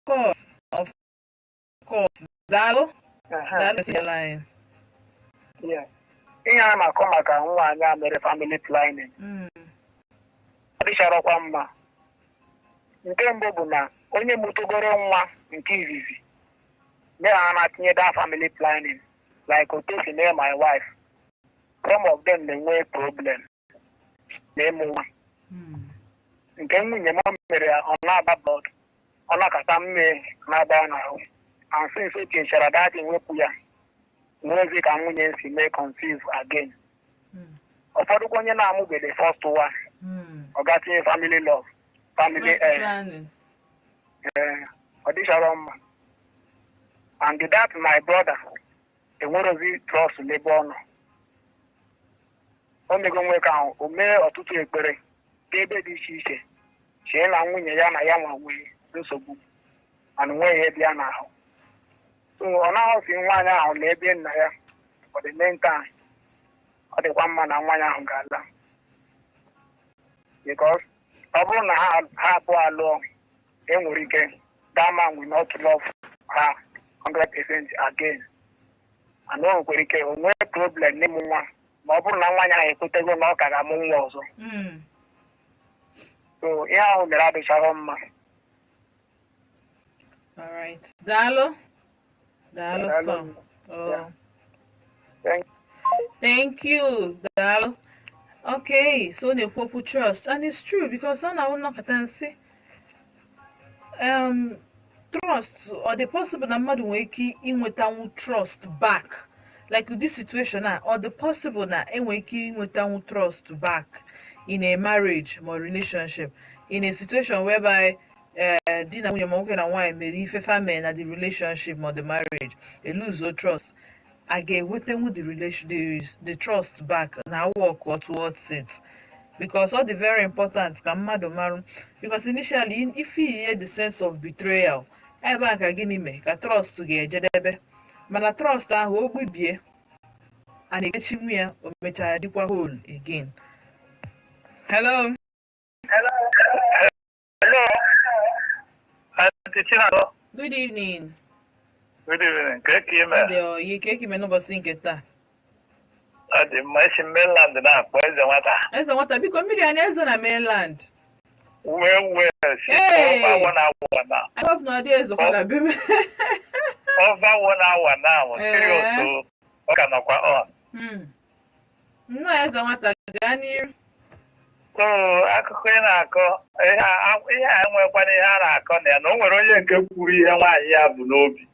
course, of course. Daalụ. Ehe. Daalụ, esinyela anyị. Yes. Ihe a na-akọ maka nwaanyị a mere family planning, ọ dịcharọkwa mma. Nke mbụ bụ na onye mụtụgoro nwa nke izizi mee ha na-atinye that family planning, like otu o si mee my wife, some of them na-enwe problem na ịmụ nwa. Nke nwunye m mere ya, ọ na-agba blood, ọ na-akata mme na-agba ya n'ahụ, and since o tinyechara that, wepụ ya, nwezi ka nwunye m si mee conceive again. Ụfọdụkwa onye na-amụbeghị first one, ọ ga tinye family love, family planning. Ee, ọ dịchọrọ mma. And that my brother enwerozi trust n'ebe ọ nọ. O mego nwoke ahụ, o mee ọtụtụ ekpere n'ebe dị iche iche, chee na nwunye ya na ya nwa nwee nsogbu, mana onweghị ihe dị ya n'ahụ. So ọ naghị nwaanyị ahụ na ebe nna ya. For the meantime, ọ dịkwa mma na nwaanyị ahụ ga-ala, because ọ bụrụ na ha abụọ alụọ, enwere ike that man will not love her 100% again, and o nwekwara ike o nwee problem n'ịmụ nwa ma ọ bụrụ na nwaanyị ahụ ekwetego na ọ ka ga-amụ nwa ọzọ. So ihe ahụ mere adịchaghị mma. All right. Daalụ. Daalụ Daalụ. sọ. Oh. Yeah. Thank Thank you. Daalụ. Okay, so na-ekwu okwu trust, and it's true, because ọ na-awụ nnọkọta nsị trust, ọ dị possible na mmadụ nwere ike inwetanwu trust back? Like with this situation a, ọ dị possible na enwere ike inwetanwu trust back in a marriage ma relationship, in a situation whereby di na nwunye ma nwoke na nwaanyị mere ife fa mere na the relationship ma the marriage, eluzo trust, a ga-enwetanwu the relation, the trust back na work towards it? Because ọ dị very important ka mmadụ marụ, because initially ife ihe the sense of betrayal ebe a, ka gịnị mee ka trust ga-ejedebe? Mana trust ahụ o gbibie, a na-ekechinwu ya, o mechara dịkwa whole again. Hello. Hello. Aunty Chinado. Good evening. Good evening. Ka eke ime? Ọ dị oyi. Ka eke ime n'ụbọchị nke taa? Ọ dị mma. Esi m mainland na-akpọ, Eze Nwata. Eze Nwata, biko, mmiri a na-ezo na mainland? Well, since Hey! over one hour now. I hope na ọ dị ezokwa na be m. Over one hour now. Eh. Serious o. Ọ ka nọkwa on. Nnọọ, Eze Nwata, gaa n'iru. So akụkọ ị na-akọ ihe a enwekwana ihe a na-akọ na ya na o nwere onye nke kwuru ihe nwaanyị ya bụ n'obi.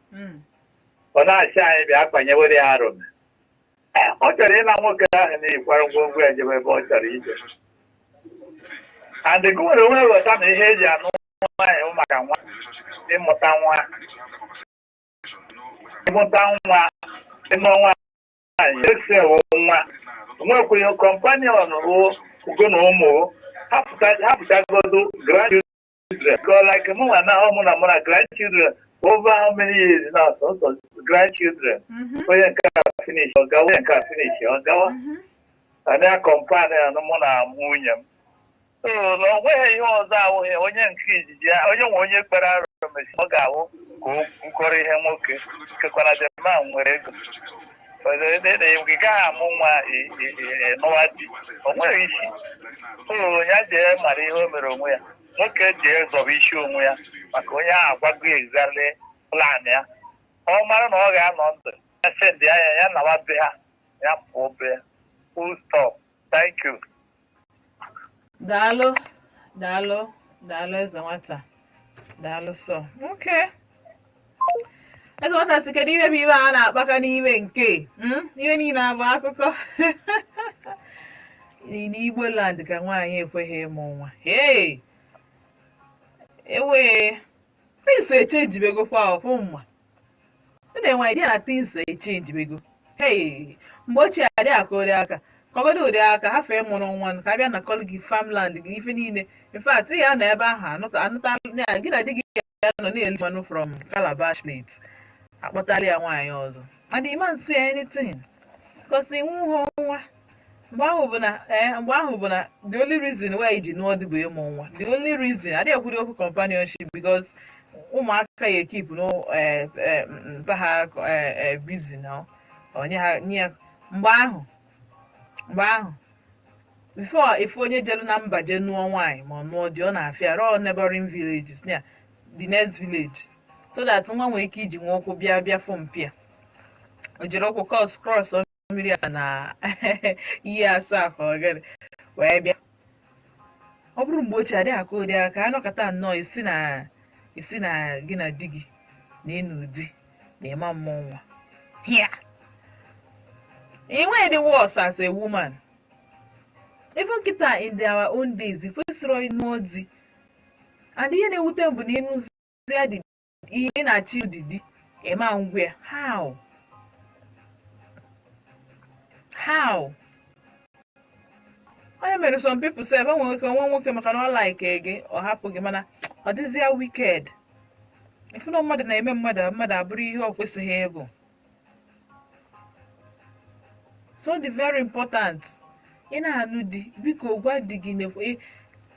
Ọ na-achị anyị bịa kpanyewere ya arụ. Ọ chọrọ ịna nwoke ahụ na-ekwara ngwongwo ya jebe ebe ọ chọrọ ije. And gị nwere onwe ghọta na ihe eji anụ nwaanyị bụ maka nwa, ịmụta nwa, ịmụta nwa, ịmụ nwaanyị esewo nwa, nwekwenye companion bụ ugo na ụmụ hapụtagodo grandchildren go, like mụ na mụ na grandchildren over how many years now, sọsọ grandchildren. Onye nke a finish, ọ gawa, onye nke a finish, ọ gawa. Anyị companion mụ na nwunye m. So na o nweghị ihe ọzọ awụghị onye nke izizi ya, onye nwe onye kpere arụ mesi, ọ ga-awụ ka o bukọrọ ihe nwoke kekwana. The man nwere ego. Ị gaghị amụ nwa nụwa di, o nweghị isi. So ya jee mara ihe o mere onwe ya. Nwoke jee zọba isi onwe ya, maka onye ahụ agwago exactly plan ya. Ọ mara na ọ ga-anọ ndụ ya send ya ya ya nawa be ha, ya pụọ be ya. Full stop. Thank you. Daalụ, daalụ, daalụ, eze nwata. Daalụ. So okay, eze nwata si kedu ihe bụ ibe a na-akpaka n'ime nke ihe niile abụ akụkọ n'Igbo land ka nwaanyị ekweghị ịmụ nwa. Hey, ewe, things echenjibego kwa ọkwụ mma. Ị na-enwe idea na things echenjibego. Hey, mgbe ochie adị aka ụdị aka kọgodo ụdị aka ha fee mụrụ nwa ka abịa na kọlụ gị farmland gị, ife niile. In fact, ya nọ ebe ahụ anụta anụta gị na di gị ya nọ na-eli mmanụ from calabash plate, akpọtara ya nwaanyị ọzọ, and the man say anything because iwu ha nwa mgbe ahụ bụ na mgbe ahụ bụ na the only reason why iji nụọ di bụ ịmụ nwa. The only reason adịghị ekwuri okwu companionship, because ụmụaka ya ekip no mpa ha busy na onye ha nye ya. Mgbe ahụ before ife onye jelu na mba jee nụọ nwaanyị ma ọ nụọ di, ọ na-afịa rọọ neighboring villages ya, the next village, so that nwa nwere ike iji nwa ụkwụ bịa bịa fụ mpịa o jiri ụkwụ cross mmiri asaa na ihe asaa ka ọ gịnị wee bịa. Ọ bụrụ mgbe ochie, adịghị aka ụdị aka anọkọta nnọọ isi na gị na di gị na ịnụ di na ịma mmụọ nwa hia enweghị the worst as a woman. Even kịta, in our own days, ị kwesịrị ịnụọ di, and ihe na-ewute m bụ na ịnụzi ya dị ihe ị na-achọ ụdị di ịma ngwa ya. How onye mere some people sef, enwere nwoke nwa nwoke maka na ọ like gị, ọ hapụ gị, mana ọ dịzịa wicked. Ifu na mmadụ na-eme mmadụ, mmadụ abụrụ ihe ọ kwesịghị ịbụ. So dị very important, ị na-anụ di, biko gwa di gị nekwe,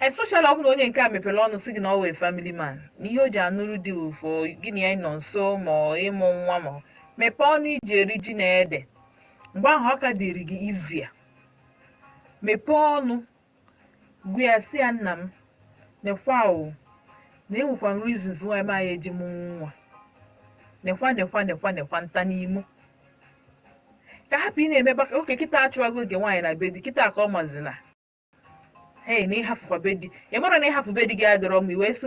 especially ọ bụ na onye nke a mepere ọnụ sị gị na ọ wee family man, na ihe o ji anụrụ di wụ gị na ya nọ nso ma ọ ịmụ nwa, ma ọ mepee ọnụ iji eri ji na ede. Mgbe ahụ ọ ka dịrị gị izia mepee ọnụ gwa ya, sị ya, "Nna m, nekwa o, na enwekwa m reasons why ma ya eji mụ nwa, nekwa, nekwa, nekwa, nekwa nta n'imo," ka hapụ ị na-eme baka oke kịta achụwago nke nwaanyị na be di kịta ka ọ mazi na hey, na ịhafụkwa be di. Ị mara na ịhafụ be di gị adịrọ mma, iwee si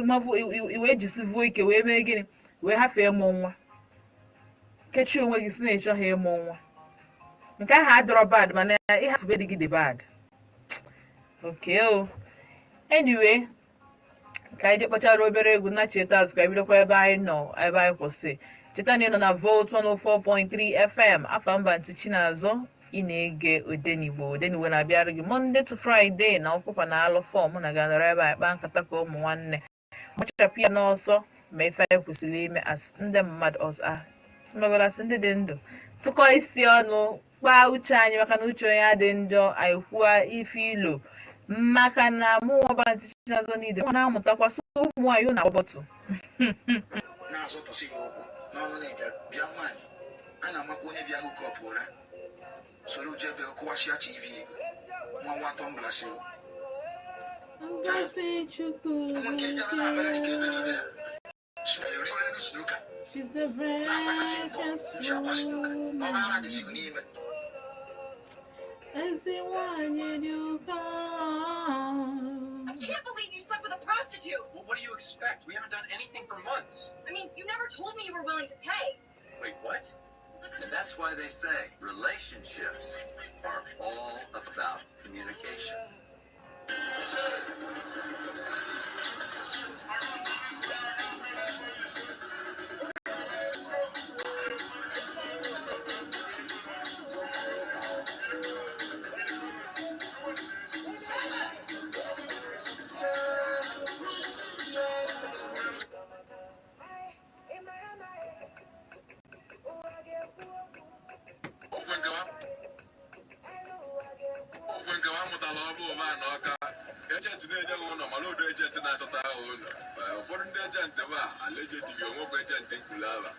iwee jisivuo ike wee mee gịnị, wee hafee ịmụ nwa, kechie onwe gị si na ịchọghị ịmụ nwa. Nke ahụ adịrọ bad, mana ịhafụ be di gị dị bad. Okay o, anyway, ka anyị jee kpọchara obere egwu na cheta azụ, ka anyị bidokwa ebe anyị nọ, ebe anyị kwụsị. Cheta na ị nọ na Volt 104.3 FM, afa mba ntị Chinazụ. Ị na-ege Odenigbo. Odenigbo na-abịara gị Monday to Friday na ọkwụkwa na alụ fọm na ga-anọrọ ebe anyị kpaa nkata ka ụmụ nwanne, gbachapụ ya n'ọsọ, ma ife anyị kwesịrị ime as ndị mmadụ ọzọ a mmegorasị ndị dị ndụ, tụkọ isi ọnụ, kpaa uche anyị, maka na uche onye adị njọ. Anyị kwuo ife ilo maka na mụ nwaba ntị Chinazụ niile na-amụtakwa. So ụmụ nwaanyị na-agba bọtụ. Na-azọtọsị ya okwu n'ọnụ na-ebịa bịa nwaanyị a na-amakwa onye bịa hook up ụra soro jebe kụwasịa TV nwa nwa tumbler si. Ngozi Chukwu. Ụmụ nke bịara na-abịagharị ka ebe niile so eri elu snooker. She's a Na-agbasasị mbọ righteous nchi agba snooker ọbara dịzi woman. n'ime. Ezi nwanyị dị ụkọ. I can't believe you slept with a prostitute. Well, what do you expect? We haven't done anything for months. I mean, you never told me you were willing to pay. Wait, what? And that's why they say relationships are all about communication. Okwe nke ha mụtara ọbụ ụba na ọka agent na-enye ha ụlọ, mana odo agent na-achọta ha ụlọ. Ụfọdụ ndị agent ba allegedly onwekwa agent nkwulu aba,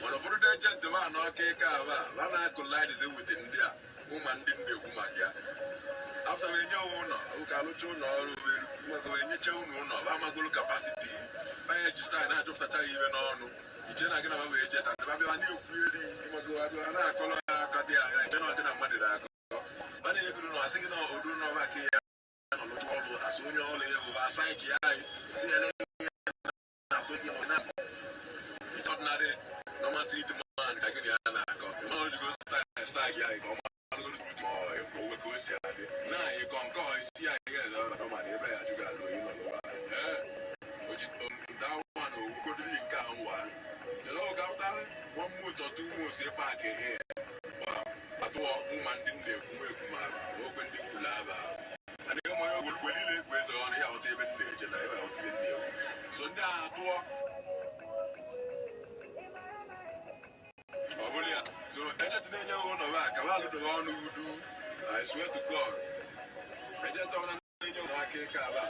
mana ụfọdụ ndị agent ba na ọka ike aba ba na-akụlaidizi with ndị a. Ụma ndị m na-ekwu maka ya after we nye ụlọ ụka alụcha ụlọ ọrụ wee wee nyecha unu ụlọ ba amagolo capacity banye ji style na-ajụpụtacha ya iwe n'ọnụ iche na gị na wee jeta ndị babịa na-ekwu eri ịmago abịa na-akọrọ ya aka dị anya iche na ọ dị na mmadụ na-akọ ba na-ekwuru na asị gị na odu n'ọba ka ya nọ n'otu ọrụ asị onye ọrụ ya bụ asa ike ya anyị si ya na na-atụ gị na it's ordinary normal street man ka gị na ya na-akọ ma o jigo style style gị anyị ka ọ malụgoro truth ma ọ owe ka o si adị na ịkọ nke ọ isi ya ihe eze ọba ma na ebe ya jụga alụ oyi nọ n'ụwa ee that one owugodiri nke a ngwa hello after 1 month or 2 months ị pack here atụọ ụma ndị m na-ekwu ekwu ma okwe ndị kwuru aba ana ịmụ onye ogbe niile egwu eze ọnụ ya ghọta ebe m na-eje na ebe ghọta ebe m na-ekwu so ndị a atụọ ọ bụrụ ya so agent na-enye ụlọ ba ka ba alụdobe ọnụ udu. I swear to God, agent ọbụla na-enye ụlọ aka ịka aba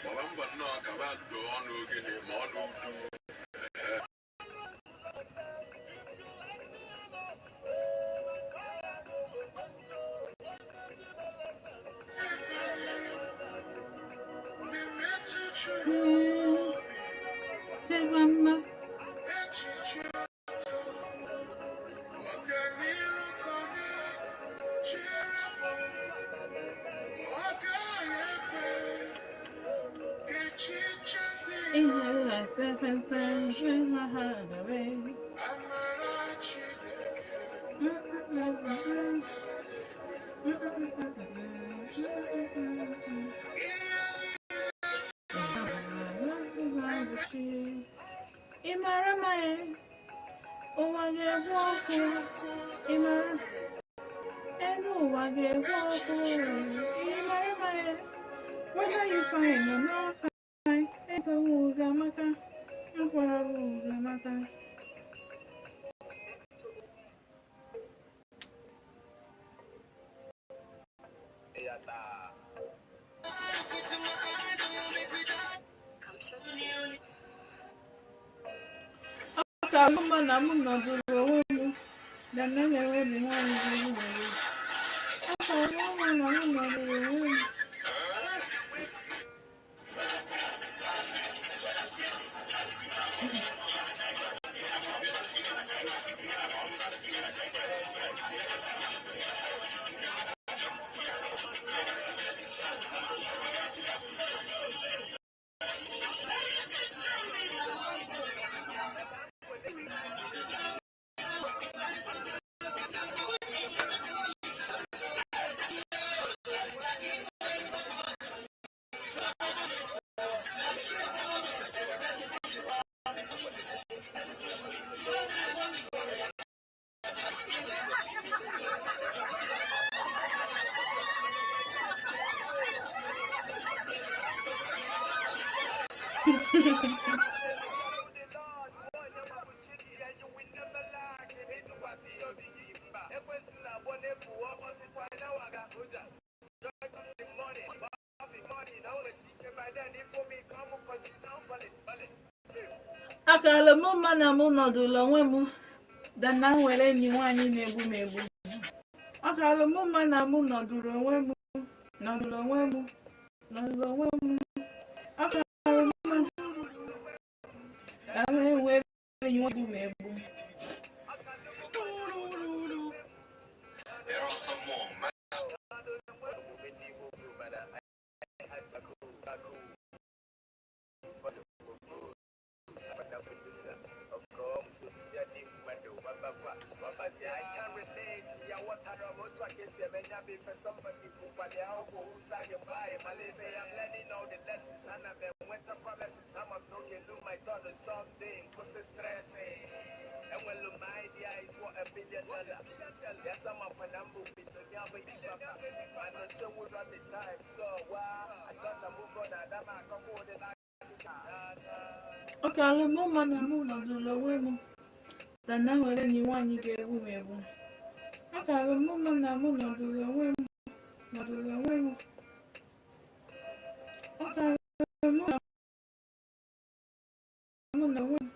gbaba mbọ nnọọ ka ba alụdobe ọnụ ogene ma ọnụ udu. Ee. Cheba mma. Ihe na-ese ihe ma ha gawe. Ị mara ma ya, ụwa ga-egbu ọkụ. Ị mara elu ụwa ga-egbu ọkụ. Ị mara ma ya, whether you fine or not fine, ego ga-amaka, mkpọrọ ga-amaka. Ọ ka mma na m nọdụrụ onwe m na na na-enwebi nwaanyị ga-egbu m egbu. Ọ ka mma na m nọdụrụ onwe m. Akara m mma na m nọdụrụ onwe m than na m nwere enyi nwaanyị na-egbu m egbu. Ọ kara m mma na m nọdụrụ onwe m, nọdụrụ onwe m, nọdụrụ onwe m. Ọ kara m mma na m enwere enyi nwaanyị na-egbu m egbu. There are some more Ọ kara m mma na m nọdụrụ onwe m than na m nwere enyi nwaanyị ga-egbu m egbu. Ọ kara m mma na m nọdụrụ onwe m, nọdụrụ onwe m. Ọ kara m mma na m nọ onwe m.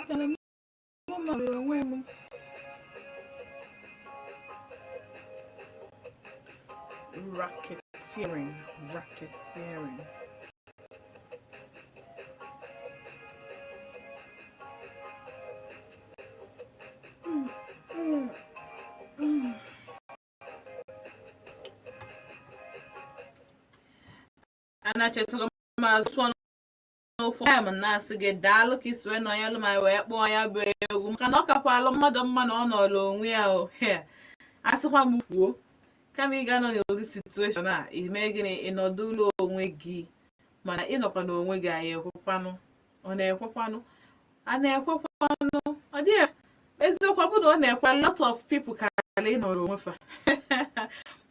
Maka na mụ mara onwe m. Racketeering, racketeering. Anachetara m azụ n'ofu m na-asị gị daalụ ka isi wee nọnyelụ ma wee kpọọ ya bụ egwu, maka na ọ kakwalụ mmadụ mma na ọ nọrọ onwe ya. O asịkwa m kwuo, kama ị ga-anọ n'ụdị situation a, ime gịnị? Ịnọdụlụ onwe gị. Mana ịnọkwa n'onwe gị, anyị ekwekwanụ? Ọ na-ekwekwanụ? A na-ekwekwanụ? Ọ dịghị eziokwu. Ọ bụrụ na ọ na-ekwe, lot of people kara ịnọrọ onwe fa.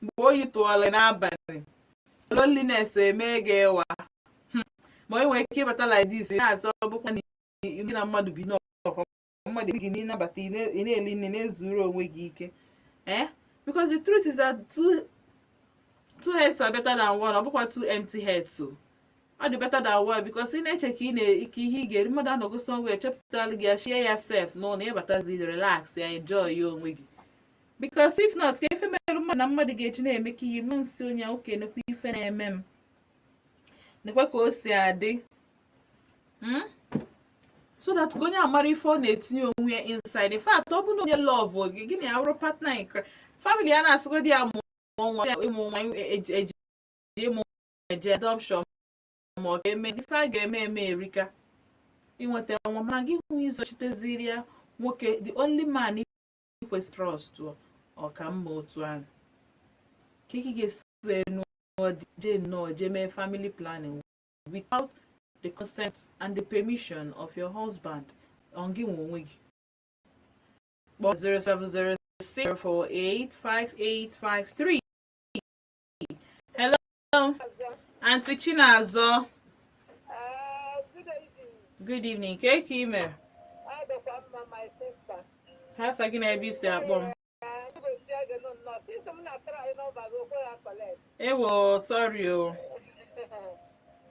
Mgbe oyi tụọla n'abalị, loneliness eme gị ịwa. Ma ị nwere ike ịbata like this, na-azọ, ọ bụkwa na gị na mmadụ bi n'ọkwa mmadụ gị n'ịnabata, ị na-eli nne, na-ezuru onwe gị ike, eh, because the truth is that two heads are better than one. Ọ bụkwa two empty heads o, ọ dị better than one, because ị na-eche ka ị na-ike ihe ị ga-eri, mmadụ anọgo somewhere chepụtara gị ya, share ya sef n'ụlọ, ịbatazi, relax ya, enjoy ya onwe gị. Because if not, ka ife mere mmadụ na mmadụ ga-eji na-eme ka ihe mụ nsị onye oke nekwa ife na-eme m, nekwa ka o si adị, So that ka onye amara ife ọ na-etinye onwe ya inside. In fact, ọ bụ na onye love gị, gị na ya bụrụ partner in crime, family ya na-asịgodi ya mụọ nwa ya, ịmụ nwa eji ịmụ eje adoption, ma ọ ga-eme ife a ga-eme eme erika inweta nwa. Mana gị nwe izochiteziri ya nwoke, the only man ị kwesịrị trust, ọ ka mma otu ahụ ka ị ga-esi wee nụọ di, jee nnọọ jee mee family planning without the consent and the permission of your husband on gị nwe onwe gị. Kpọọ 07064485853. Hello, Aunty Chinazọ, good evening. Ka ka ị mere? Adịkwa mma, my sister. Ha afa gị na ebe isi akpọ m? Since m na-atara anyị nọmba gị, okwere a-collect. Ewo, sorry o.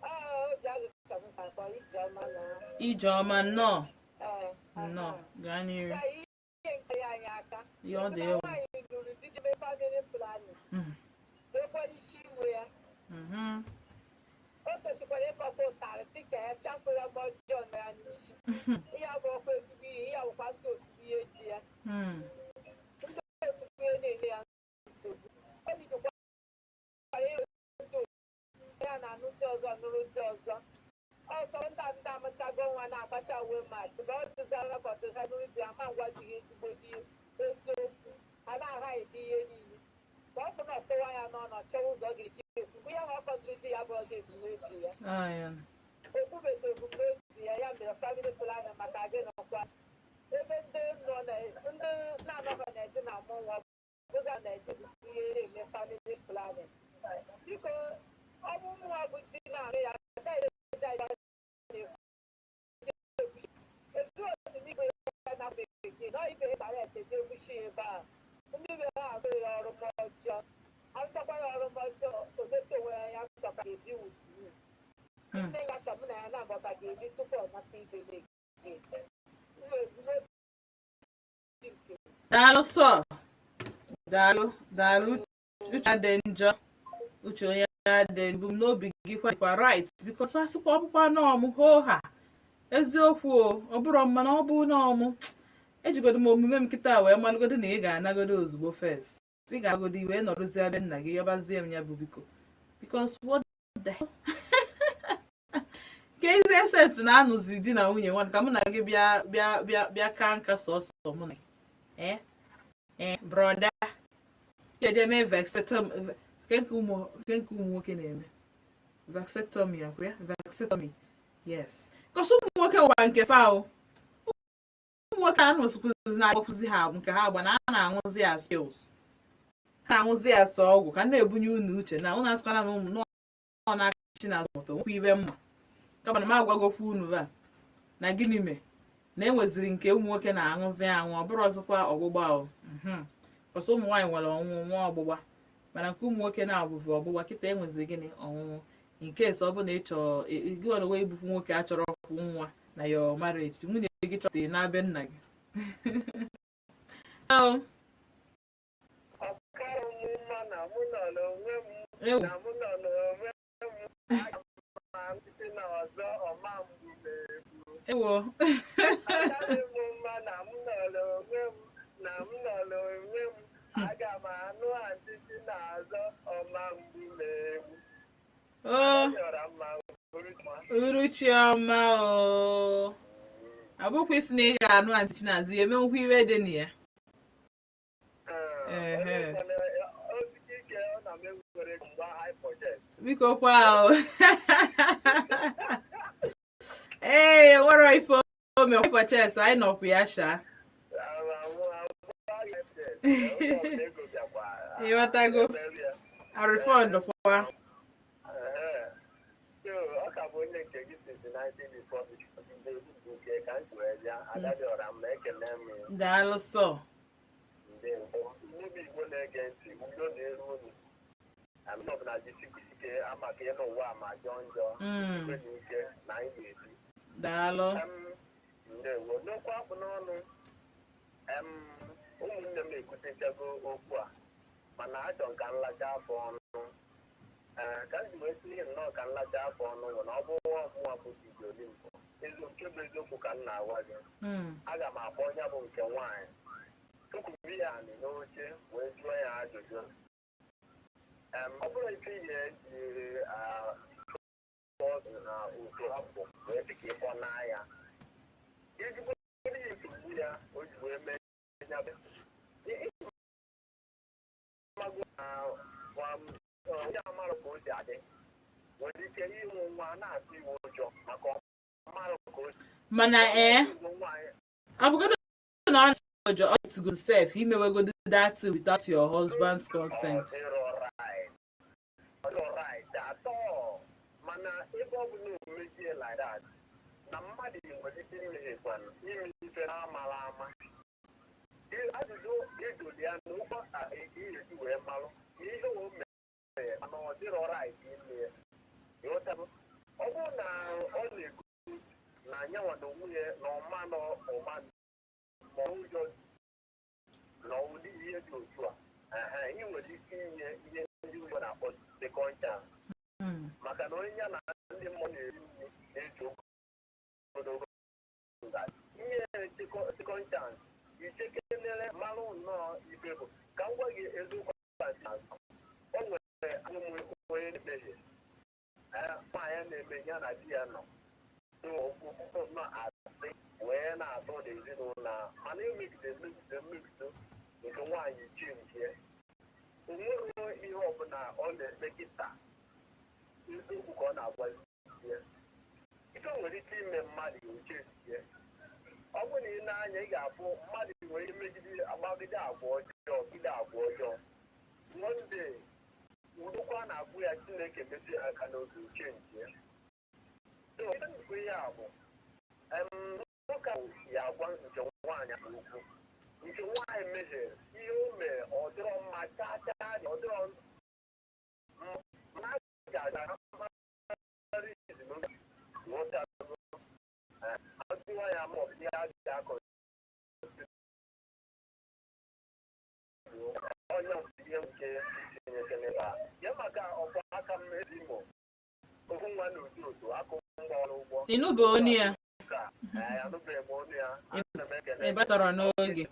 Obi agụ ka m ka akpọ Ijeọma na. Ijeọma, nnọọ. Ee. Nnọọ, gaa n'iru. Ya ihe nke ya anyị aka. Ihe ọ dị egwu. Nwaanyị lụrụ di jebe family planning. Dekwa isi iwe ya. O kwesịkwara ịkpọta ụtarị dịka ya chafụ ya mgbe ọjọọ nọ ya n'isi. Ihe abụ ọkwa ezigbo ihe, ihe abụkwa ndị otu ihe ji ya. Ndị otu ihe na-enye ya nsogbu. O bidokwara ịrụ ndị otu ya na-anụ di ọzọ, nụrụ di ọzọ. Ọsọ ndị a ndị amachago nwa na-agbacha uwe match ma ọ dụzara ka ọ dụza nụrụ di ama ngwa di ha ezigbo di eziokwu ha na-aghaghị ihe niile ma ọ bụ na ọ kpọwa ya n'ọnụ, ọ chọwa ụzọ ọ ga-eji ekwu mgbe ya na ọ kọziri ya bụ ọzọ ebumnobi ya. Ah, ya. Okwubeta ebumnobi ya, ya mere family planning maka gị nọkwa ebe ndị nọ na ndị na-anọghị na-eji na-amụ nwa bụga na-eji ihe na-eme family planning. Biko, ọ bụ nwa bụ di na-arụ ya etu osimiri ya na bekee na ibe gbara eteje egwusi ebe a, ndị be ha arụ ya ọrụ ọjọọ, arụchakwa ya ọrụ ọjọọ, omete onwe ya, ya ka ga-ebi wutu nne ya sọ mụ na ya na-abụ ka ga-ebi tupu ọ nata ibe na-eji ebumnobi nke. Daalụ sọ, daalụ, daalụ. Uche adị njọ, uche onye adị, ebumnobi gị kwa dịkwa right, because asịkwa ọbụkwa nọọmụ hoo ha eziokwu o, ọ bụrụ mma na ọ bụ nọọmụ ejigodo m omume m kịta wee malụgodo na ị ga-anagodo ozugbo. First ị ga-agodo wee nọrọzie be nna gị, yọbazie m ya bụ biko, because what the hell ka ezi essence na-anụzi di na nwunye nwa ka mụ na gị bịa bịa bịa bịa ka nka sọsọ mụ na gị. Eh eh, brother, eje mee vasectomy nke ụmụ nwoke na-eme vasectomy akwa ya, vasectomy, yes, because ụmụ nwoke nwekwa nke fa o. Ụmụ nwoke anụsịkwụzi na-agbapụzi ha nke ha agba na a na-aṅụzi ya pills, ha na-aṅụzi ya sọ ọgwụ ka m na-ebunye unu uche na unu asịkwana na ụmụ nọ n'aka chi na azụmụta nwekwa ibe mma, kama na m agwagokwa unu ba na gịnị mee na enweziri nke ụmụ nwoke na-aṅụzi aṅụ, ọ bụrụ ọzọkwa ọgbụgba o ọsọ ụmụ nwaanyị nwere ọnwụnwụ nwa ọgbụgba, mana nke ụmụ nwoke na-abụvu ọgbụgba, kịta enweziri gịnị? Ọnwụnwụ. Nke ọ bụ na ị chọọ gị nwere onwe ibukwu nwoke achọrọ ọkwụ nwa. Na your marriage, nwunye gị chọpụta na be nna gị. Hello. Ọkara m mma na mụ nọ n'onwe m. Ewu. Na mụ nọ n'onwe m, aga m site na ọzọ ọma mgbu na-egbu. Ewo. Agaghị m mma na m nọ n'onwe m, na m nọ n'onwe m, aga m anụ antịtị n'azọ ọma mgbu na-egbu. O. Yọrọ mma bụrụ ma. Uruchi ọma o. Abụkwa isi na ị ga-anụ Aunty Chinazụ ya emenwukwa iwe dị na ya. Ehe. Osisi ike ọ na m ewere mgba high project. Biko kwa o. Ee, nwere ife ome purchase anyị nọkwa ya sha. Ịghọtago? A refund kwa. Ọ ka bụ onye nke gị since 1984 nke ka m si wee bịa. Adadịọra m, ekele m ya. Daalụ sọ. Ndewo. Ndị bụ Igbo na-ege ntị, udo na-eru unu. Amị ọbụla jisikwa ike amaka ịnụ ụwa ma jọọ njọ. Ikwe na ike na anyị ga-ebi. Daalụ. Ndewo. N'okwu akpụ n'ọnụ, ụmụnne m ekwutechago okwu a, mana achọ m ka m lacha afọ ọnụ. Ee, ka m ji wee sị ihe nnọọ ka m lacha afọ ọnụ bụ na ọ bụrụ ọmụnwa bụ DJ Olimpo, ezi nke bụ eziokwu ka m na-agwa gị, aga m akpọ onye bụ nke nwaanyị tukwuru ya anị n'oche wee jụọ ya ajụjụ. Ọ bụrụ ife ihe eji na uto afọ wee dị ka ịkpọ n'ahịa ezigbo ihe nsogbu ya o ji wee mee ya bụ ịmago na onye amarụ ka o si adị nwere ike ịmụ nwa na-atụ iwe ụjọ maka ọmarụ ka o si Mana ee, ịmụ nwaanyị. Ọ bụgodo na ọ na-atụ ụjọ, ọ tụgo sef imewegodo that thing without your husband's consent. Ọ dịrọ right. Ọ dịrọ right at all. Mana ebe ọ bụ na omejie like that, na mmadụ nwere ike imehiekwanụ ime ife na-amara ama. Ajụjụ ịjụrụ ya na ụgbọ a esi wee malụ na ihe o mere, mana ọ dịrọ right ime ya. Ịghọtago? Ọ bụrụ na ọ na-ego na anyanwa na onwe ya na ọma na ọma ma ụjọ na ụdị ihe dị otu a, ehe, ị nwere ike inye ihe ndị Igbo na-akpọ second chance, maka na onye ya na ndị mmụọ na-eri nri na-eji ogologo ngaji. Inye second chance, ichekenere malụ nnọọ ife bụ ka m gwa gị eziokwu. O nwere ụmụ onye na-emehie. Ee, nwaanyị na-eme ya na di ya nọ nọ asị wee na-atọ dị ezinụlọ a, mana emegide emegide emegide, nke nwaanyị chenjie, o nwere ihe ọbụla ọ na-eme kịta, eziokwu ka ọ na-agwa ya. Ife nwere ike ime mmadụ ochenjie. Ọ bụrụ na ị na-anya, ị ga-afụ mmadụ nwere ike megide, agbagide agwa ọjọọ, gide agwa ọjọọ, one day udokwa na-agwụ ya, Chineke metụ ya aka n'oge, ochenjie. So ife nnukwu ihe a bụ nwoke ahụ ya agwa nke nwaanyị ahụ okwu. Nke nwaanyị mehiere, ihe o mere ọ dịrọ mma chaa chaa, ọ dịrọ mma, mana a ga-aga ghọtago ajụwa ya ma ọ bụ ihe a ga-akọ onye ọ bụ ihe nke itinye n'ebe a ya maka ọkwa aka m ezi Imo ofu nwa na otu otu akụ mgba ọrụ ụgbọ. Ịnụbe onu ya? Ee, anụbeghị m onu ya. Ana m ekele. Ị batara n'oge.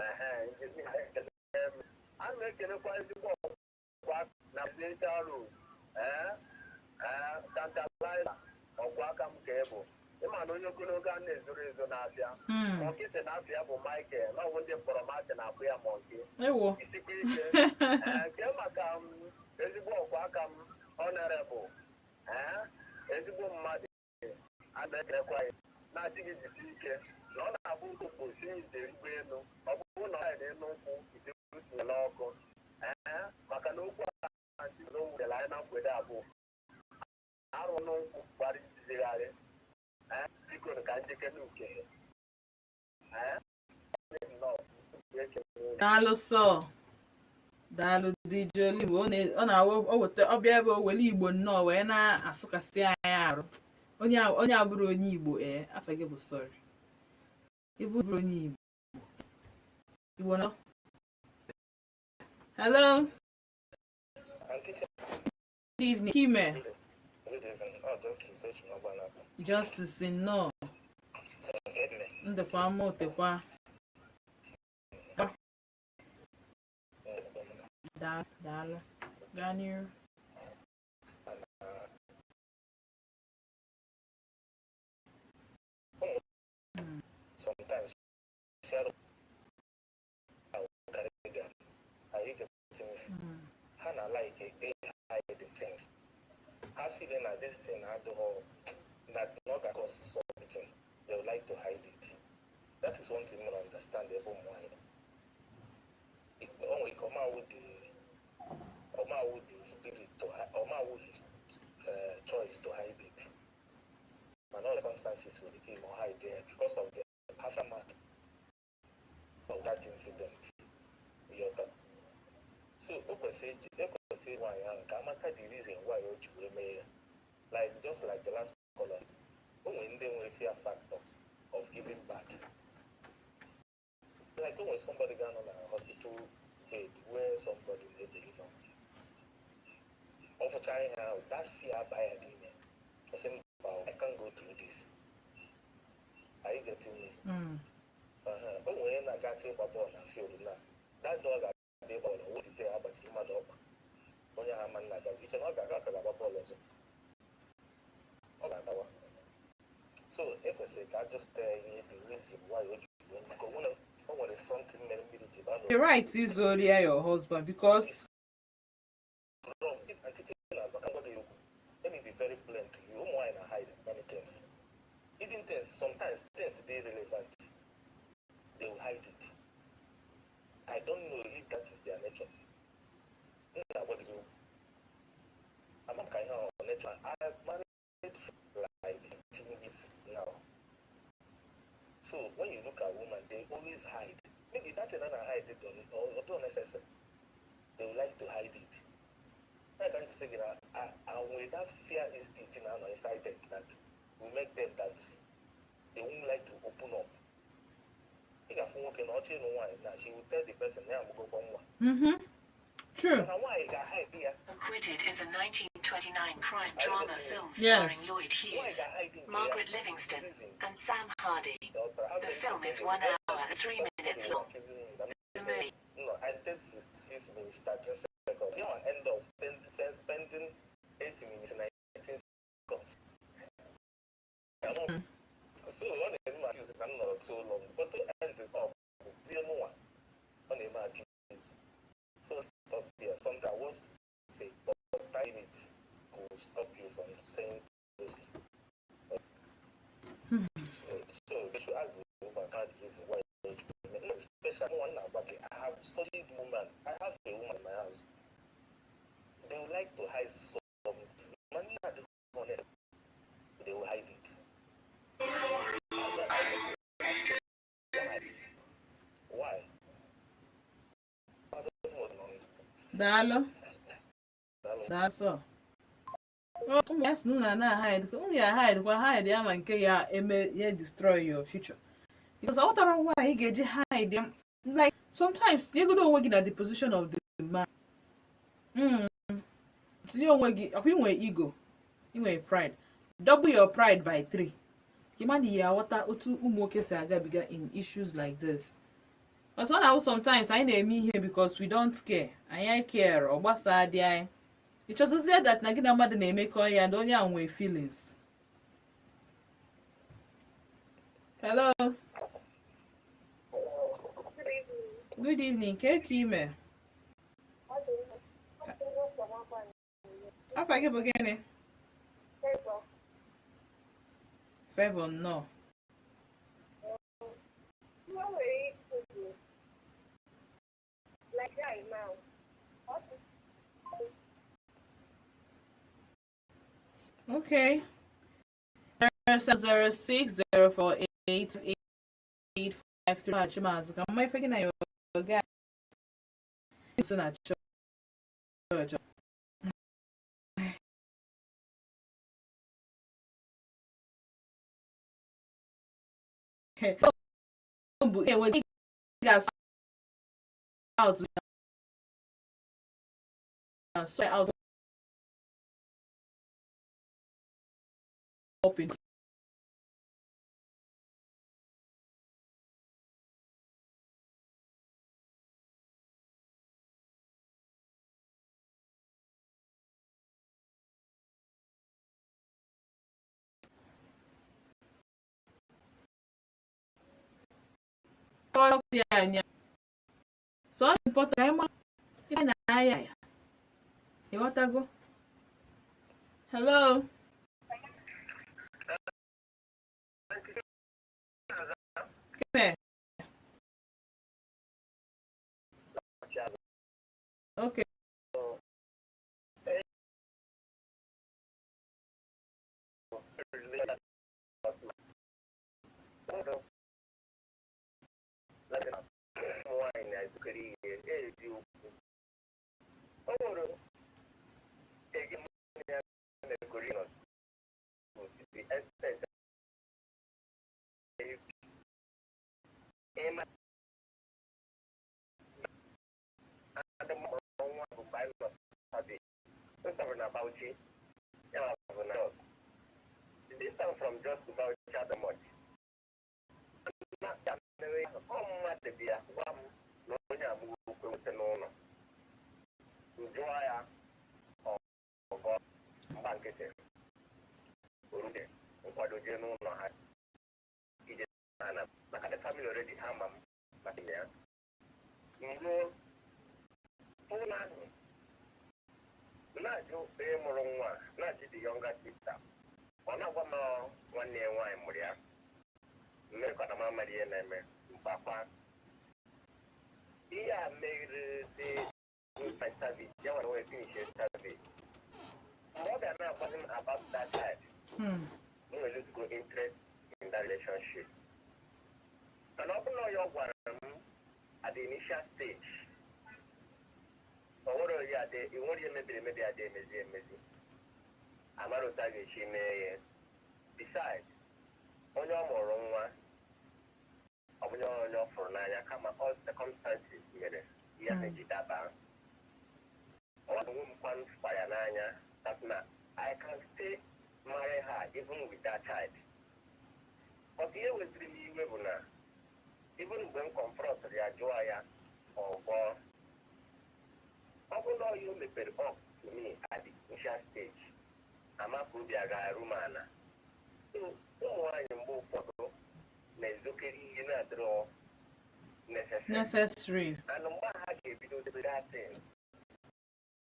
Ehe, injinia, ekele m. Ana m ekelekwa ezigbo ọkwa na Presidential Road, ee, Tantalizer, ọkwa aka m ka ị bụ. Ịma na onye ogologo a na-ezoro ezo na-abịa. Monkey si na-afịa bụ Michael na ọ bụ ndị mkpọrọmasị na-akpụ ya monkey. Ewo. Isikwa ike. Ee, nke maka m ezigbo ọkwa aka m, honorable, ee, ezigbo mmadụ, a na-ekelekwa ya na-achị gị jisi ike na ọ na-abụ okpo si ite rigbo elu, ọ bụrụ na ọ ya na-enu nkwụ ite tinye n'ọkụ, ee, maka na okwu a si na o wutere anyị na mgbede abụọ arụ nkwụ gbara ijizigharị. Ee, biko ka njike n'uke, ee, nnọọ, ekele. Daalụ sọ, daalụ DJ Olimbo. Ọ na-awụ o weta ọbịa ebe o were Igbo nnọọ wee na-asụkasị anyị arụ. Onye abụrụ onye Igbo, ee, afa gị bụ sorry. Ị bụrụ onye Igbo, Igbo nọ. Hello. Good evening. Kime. Justice, nnọọ. Ndịkwa mma, otekwa. Daalụ, gaa n'iru. Sometimes fear will carry them. Are you getting me? Ha na like hide things. Ha feeling na this thing adịghọ that not gonna cause something. They would like to hide it. That is one thing I understand ebe ụmụ nwaanyị nọ. O nwere ike ọmawụ the spirit to ọmawụ his choice to hide it. Mana all circumstances nwere ike ime ọ hide ya because of the aftermath of that incident. Ịghọta? So o kwesịrị ekwesịrị nwaanyị ahụ ka amata the reason why o ji wee mee ya. Like just like the last caller, o nwere ndị nwere fear factor of giving birth. Like o nwere somebody ga-anọ na hospital bed where somebody na-edeliver. Ọ fụcha ihe ahụ, that fear aba ya n'ime. Ọ sị, "Mba, I can't go through this." Are you getting me? Mm. O nwere na-agacha ịgba bọọlụ na field na that dog ga-abịa ịgba bọọlụ wodite ya agbachiri mmadụ ọkpa, onye ha ama nna agazi iche na ọ ga-aga ka ga-agba bọọlụ ọzọ, ọ ga-agawa. So ekwesịrị ka ajụta ihe the reason why o ji wee maka o nwere something mere mmiri ji baa. The right is only your husband because wrong and teaching azụ ka gwa gị okwu. Let me be very plain to you. Ụmụ nwaanyị na hide many things, even things, sometimes things dey relevant, they will hide it. I don't know if that is their nature. M na-agwa gị eziokwu, ama m ka ihe ọ nature. I married like 18 years now. So when you look at women, they always hide. Maybe that thing na hide it or don't necessary, they would like to hide it. I can say that and with that fear instinct now inside them that will make them that they won't like to open up. Ị ga-afụ nwoke na ọchị ịnụ nwaanyị na she will tell the person na ya amụgokwa nwa. True. Mana nwaanyị ga-hide ya. Acquitted is a 1929 crime drama film Yes. starring Lloyd Nwaanyị Hughes, ga-hide nke ya. Margaret Livingston, and Sam Hardy. The film is 1 hour and 3 minutes long. The movie No, I stayed 6 minutes, 13 seconds. You end up spending 8 minutes, 19 seconds. So ọ na-eme m accuse na m nọrọ so long, but to end it up, tie mụnwa, ọ na-eme accuse. So stop there. Something I want to say, but time it could stop you from saying those. So they should ask the woman kind the reason why. Especially one now, but I have studied woman. I have a woman in my house. They would like to hide some money. Not honest. They will hide it. And then I need to ask you why. Why? I don't know. Daalụ. Daalụ sọ. Ụmụ ya sị na unu na hide, unu ya hide kwa hide ya, ma nke ya eme ya destroy your future, because aghọtara why ị ga-eji hide ya. Like sometimes tinyegodo onwe gị na the position of the man. Tinye onwe gị ọkwa inwe ego, inwe pride, double your pride by three ka ịma na ya aghọta otu ụmụ nwoke si agabiga in issues like this. But ọ na-awụ sometimes anyị na-eme ihe because we don't care, anyị care ọ gbasaa dị anyị. Ị chọzizie that na gị na mmadụ na-emekọ ya na onye ahụ nwee feelings. Hello, good evening. Ka ka ime? Afa gị bụ gịnị? Favor, nnọọ. Like right now. Okay. 07060488853. Achịmazụ ka mma ife gị na ya oge a si na chọọchị. Bụ enwe ị ga-asọ out and out up in dị anya. So ọ dị important ka anyị mara ife na-aya ya. Ịghọtago? Hello. Keme. Okay. Nwaanyị na-ezukere ihe eziokwu o nwere ege ya megoro nọ the extent ịma adị mụrụ nwa bụ mgbe anyị nọ service nsọbụ na Bauchi, ya bụ na Jos. The distance from Jos to Bauchi adị much. Na ya mere ọ mmadụ bịa gwa m na onye amụghị okwu nweta n'ụlọ m jụọ ya ọgọ mgba nkịtị orute nkwado jee n'ụlọ ha ije na maka the family already ha ma m maka ya mgbe ụlọ ahụ na-ajụ onye mụrụ nwa, na-ajụ the younger sister, ọ na-agwa m nwanne ya nwaanyị mụrụ ya. Mmekọta m amaghị ihe na-eme mgbakwa ihe a mere dị my service ya nwere wee finish service mgbe ọ bịara na-agwazi m about that child. M nwere lose go interest in that relationship, mana ọ bụrụ na ya ọ gwara m at the initial stage, o nwere onye adị nwere ihe mebiri emebi adị emezi emezi amara otu a ga-esi mee ya. Besides, onye ọ mụrụ nwa ọ bụnye onye ọ fụrụ n'anya, kama all circumstances mere ihe ahụ ji daba. Ọ onwe m kwanụ fụkwara ya n'anya that na I can still marry her even with that child. But ihe weziri m iwe bụ na even mgbe m confront ya, jụọ ya ọgọ, ọ bụrụ na ọ ya o mepere up to me at the initial stage, ama ka obi a ga-arụ m ana. So ụmụ nwaanyị mgbe ụfọdụ na-ezokere ihe na-adịrọ necessary. Necessary. And mgbe ha ga-ebido debe that thing,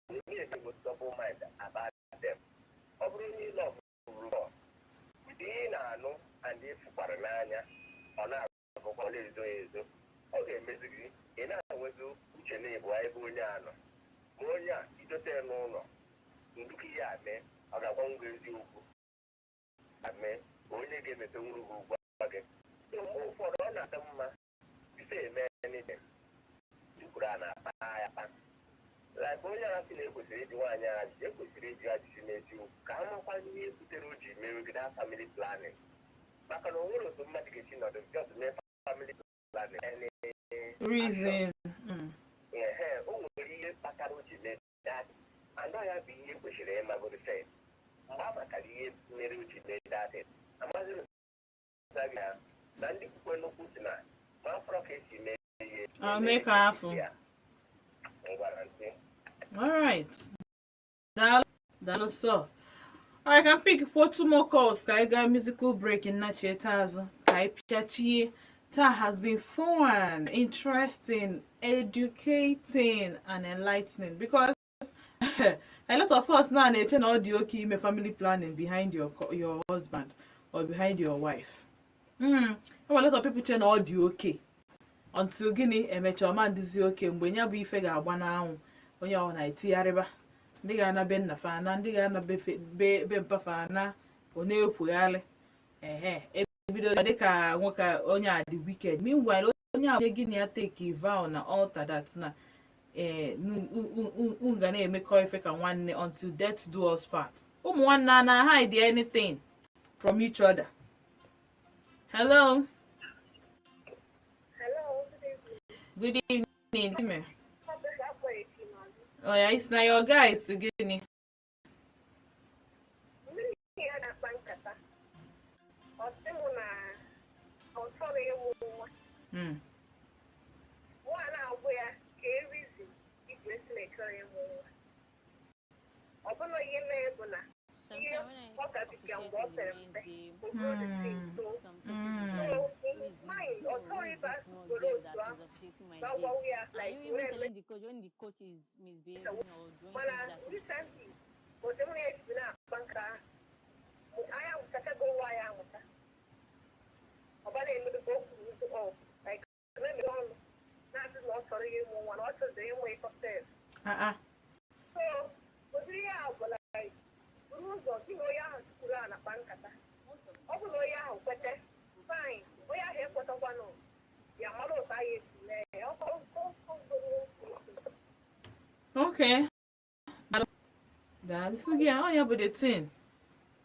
we need to double mind about them. Ọ bụrụ onye love rụọ ụdị ihe ị na-anụ and ịfụkwara n'anya, ọ na-agụkwa, ọ na-ezo ya ezo, ọ ga-emezi gị ị na-enwezi uche na ịbụ ebe onye a nọ. Ma onye a idote ya n'ụlọ nduka ihe a mee, ọ ga-agwa ngwa eziokwu mee ka onye ga-emepe nwuru gị ugwu gị. So mgbe ụfọdụ ọ na-adị mma before eme anything tukwuru a na-akpa ya akpa, like onye a sị na ekwesịrị ịjụ nwaanyị ajụjụ, ekwesịrị ịjụ ajụjụ n'eziokwu ka a makwa ihe butere o ji mewegide family planning, maka na o nwere otu mmadụ ga-esi nọdụ just mee family planning any reason. Ehe, o nwere ihe kpatara o ji mee that, and ọ ya bụ ihe kwesịrị ịmagoro first. Mgbe a matara ihe mere o ji mee that, amazịrị ya na ndị kwukwe n'okwu si na ma afọrọ ka esi mee ihe. Ah, mee ka afọ. Ya ngwara ntị. All right. Daalụ, daalụ sọ. All right, can pick for two more calls ka anyị gaa musical break nnachieta azụ ka anyị pịachie. Taa has been fun, interesting, educating, and enlightening because a lot of us now na-eche na ọ dị okay ime family planning behind your husband or behind your wife. A lot of people che na ọ dị okay until gịnị emechaa ọma ndịzi oke mgbe ya bụ ife ga-agba n'anwụ, onye ọ na-etigharịba, ndị ga-ana be nna fa ana, ndị ga-ana be mpa fa ana, ọ na-ekwugharị ehe ebido dịka nwoke onye a dị wicked. Meanwhile, onye a gị na ya take vow na altar that na ee unu ga na-emekọ ife ka nwanne until death do us part. Ụmụ nwanne a na hide anything from each other. Hello. Good evening. Ime. Oh yeah, it's na your guys, gịnị? Ya na-akpa nkata, ọ sị m na ọ chọrọ ịmụ nwa. Nwa na-agwụ ya ka erizi iji esi na ịchọrọ ịmụ nwa. Ọ bụla ihe mee bụ na ihe ọ gabiga mgbe ọ pere mpe so mind, ọ chọrọ ịba were otu ahụ gbagwawu ya like were eme. Mana recently, otu m na-ejibi na-akpa nkata ahụ, anyị amụtachago nwa ya amụta. Ọba na-emebe ka o kwuru ụzọ ọ like na-emebe ọnụ na-asị na ọ chọrọ ịmụ nwa, na ọ chọrọ ịmụ ịtọ sef. Ah ah. So ụdịrị ya bụ like buru ụzọ gị na onye ahụ tukwuru a na-akpa nkata. Ọ bụ na onye ahụ kwete, fine. Onye ahụ ekwetakwanụ ya, mara otu anyị esi mee ya. Ọ Okay. Daalụ. Fugi, oh yeah, but the thing.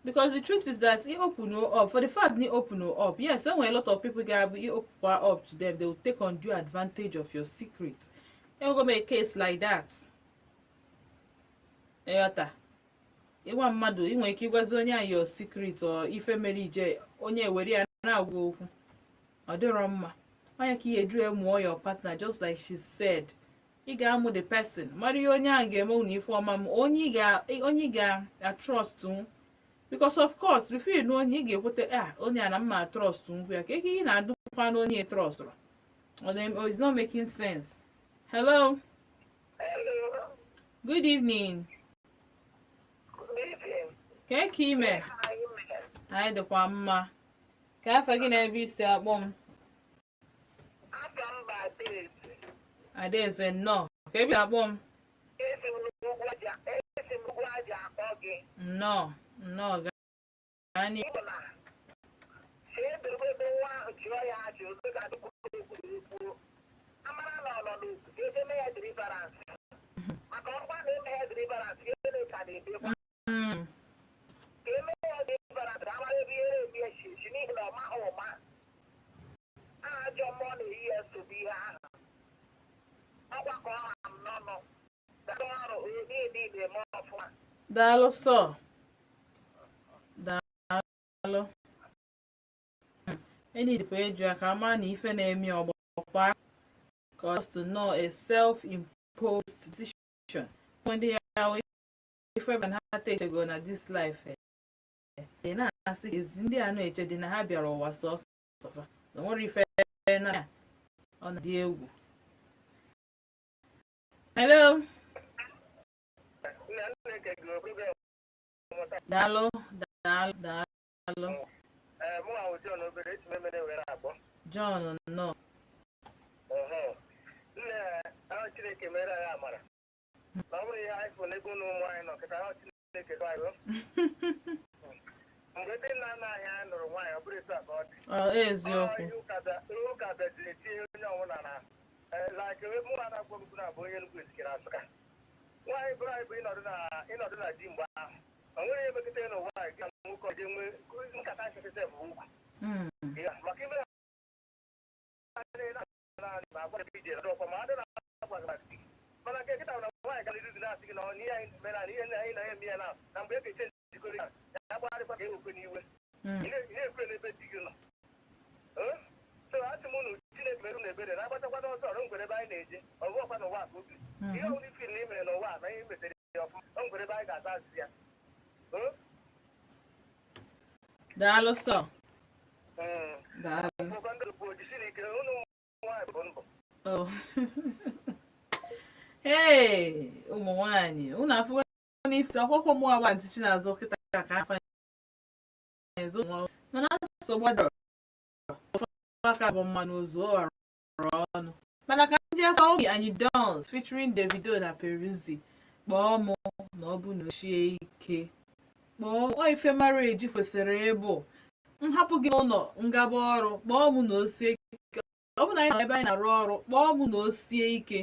Because the truth is that it open up for the fact it open up. Yes, when a lot of people get it open up to them, they will take undue advantage of your secret. It will make a case like that. Ịghọta? Ịgwa mmadụ, ị nwere ike ịgwazi onye a your secret or ife mere ije onye ewere ya na-agwa okwu. Ọ dịrọ mma. Onye ka ihe eju mụọ your partner, just like she said. Ị ga-amụ the person, mara ihe onye ahụ ga-eme unu ife ọma ma onye ị ga-atrust nwu, because of course, before you know onye ị ga-ekweta, ah, onye a na mma trust nkwu ya ka eke ị na-adụkwa na onye trustụrụ. Ọ na it's not making sense. Hello. Hello. Good evening. Good evening. Ka ka ime? Anyị mere. Anyị dịkwa mma. Ka afa gị na ebe isi akpọ m? Afa mba Adaeze. Adaeze, nnọọ. Ka ebe isi akpọ m? Esi m n'ugwu aja akpọ gị. Nnọọ, nnọọ, gaa n'ihu. Ịbụ na si edorobebe nwa ahụ jụọ ya ajụ oge ga-adịkwu okwu ekwuo amara na ọ nọ n'otu ka eje mee ya deliverance, maka ọkwa na eme ya deliverance, ihe na-ka na-ebekwa ka eme ya deliverance, ka amara ebe ihe na-eme ya shi esi, n'ihi na ọ maghị ụma ajọ mmụọ na-eyi ya nsogbu. Ihe ahụ ọkwa ka ọ ha m n'ọnụ dara ọrụ onye niile eme ọfụma. Daalụ sọ, daalụ. Enidikwa ịjụ ya ka ama na ife na-eme ọgbakwa ka ọ just know a self-imposed decision. Ndị ya wee ife ebe na ha techego na this life, ị na-asị ezi ndị a na-eche dị na ha bịara ụwa sọsọ fa na nwere ife na ọ na-adị egwu. Hello. Nna Nneke gị program. Daalụ, daalụ, daalụ. Ee, mụ ahụ John obere esi m emere were akpọ. John, nnọọ. Ọhụ. Nne, ahụ Chineke mere anyị amara na ọ bụrụ ihe anyị fụ n'ebe ụlọ ụmụ anyị nọ kịta, ahụ Chineke gwa anyị. Mgbe ndị nna nna anyị anyị nụrụ nwaanyị, ọ bụrụ etu a ka ọ dị. Ọ eziokwu. Ọ ihe ụka bịaziri tinye onye ọbụla na like ebe mụ na-agwa m na bụ onye Enugu Ezike na Nsụka. Nwaanyị bụrụ anyị bụ ịnọdụ na di mgbe ahụ, o nwere ihe mekọta n'ụwa anyị gị na nwoke ọjọọ nwee nkata nkịtị sef bụ ukwu. Ya, maka ime naanị ma agwa ebe ije ọkwa ma adị na-agwa gị maka mana nke nkịta na nwaanyị gara iru gị na-asị gị na ọ ihe anyị mere na ihe anyị na-eme ya na mgbe e ga-eche njikọrọ ya ya gbagharịkwa ka ewekwe n'iwe. Ị na-ekwe n'ebe di gị nọ. So asị m unu, Chineke mere unu ebere na agbatakwa n'ọsọ ọrụ ngwere ebe anyị na-eje. Ọ bụ ọkwa n'ụwa ka obi ihe ọbụla ifi na imere n'ụwa na ihe metere ya ọfụma, o ngwere ebe anyị ga-asa azụ ya. Daalụ sọ. Daalụ. Bụkwa ndị bụ ojisi ike unu nwaanyị bụ mbọ. Oh. Hey, ụmụ nwanyị, unu afụgo n'ife ọkwụkwọ mụ agba ntị Chinazụ kịta ka afa ezo mana nsogbu adọrọ ofu aka bụ mmanụ ụzọ ọrụ ọnụ, mana ka ndị afọ obi anyị Dons featuring Davido na Peruzzi. Kpọọ mụ na ọ bụ na ochie ike kpọọ ọ ife marriage kwesịrị ịbụ nhapụ gị n'ụlọ ngaba ọrụ. Kpọọ mụ na o sie ike, ọ bụ na anyị nọ ebe anyị na-arụ ọrụ. Kpọọ mụ na o sie ike,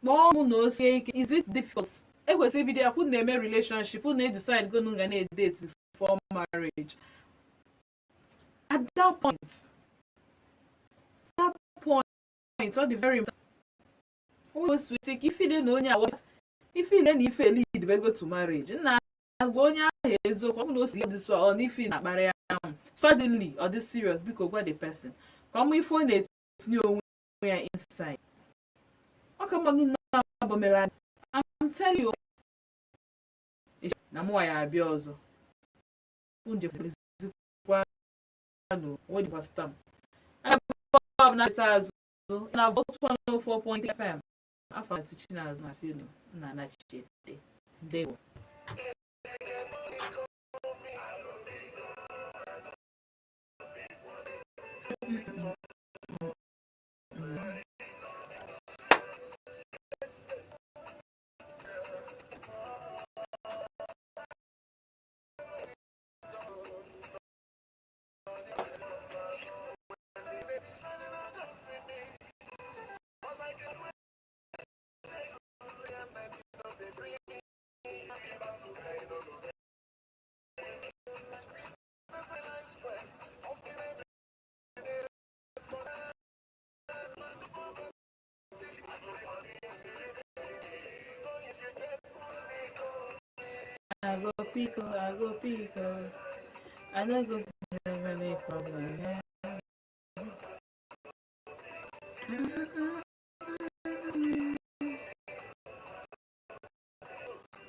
kpọọ mụ na o sie ike. Is it difficult? Ekwesịrị ibido ya kwụ na-eme relationship unu na-decide go ga na-edate before marriage. At that point Point, ọ dị very important. O si ka ifile na onye awa ifile na ife lead be go to marriage, nna, gwa onye ahụ eziokwu. Ọ bụ na o si dị so, ọ na ife na-akparị ahụ suddenly ọ dị serious, biko gwa the person ka ọ mụ ife ọ na-etinye onwe ya inside. Ọ ka mmanụ na-abụ mere. I'm telling you na mụnwa ya abịa ọzọ njekwa nwejikwa stamp na azụ na Volt 104.3 FM. Afọ Chinazụ na-asị unu nna anachiete. Ndewo. I go pick up, I go pick up. I no go have any problem.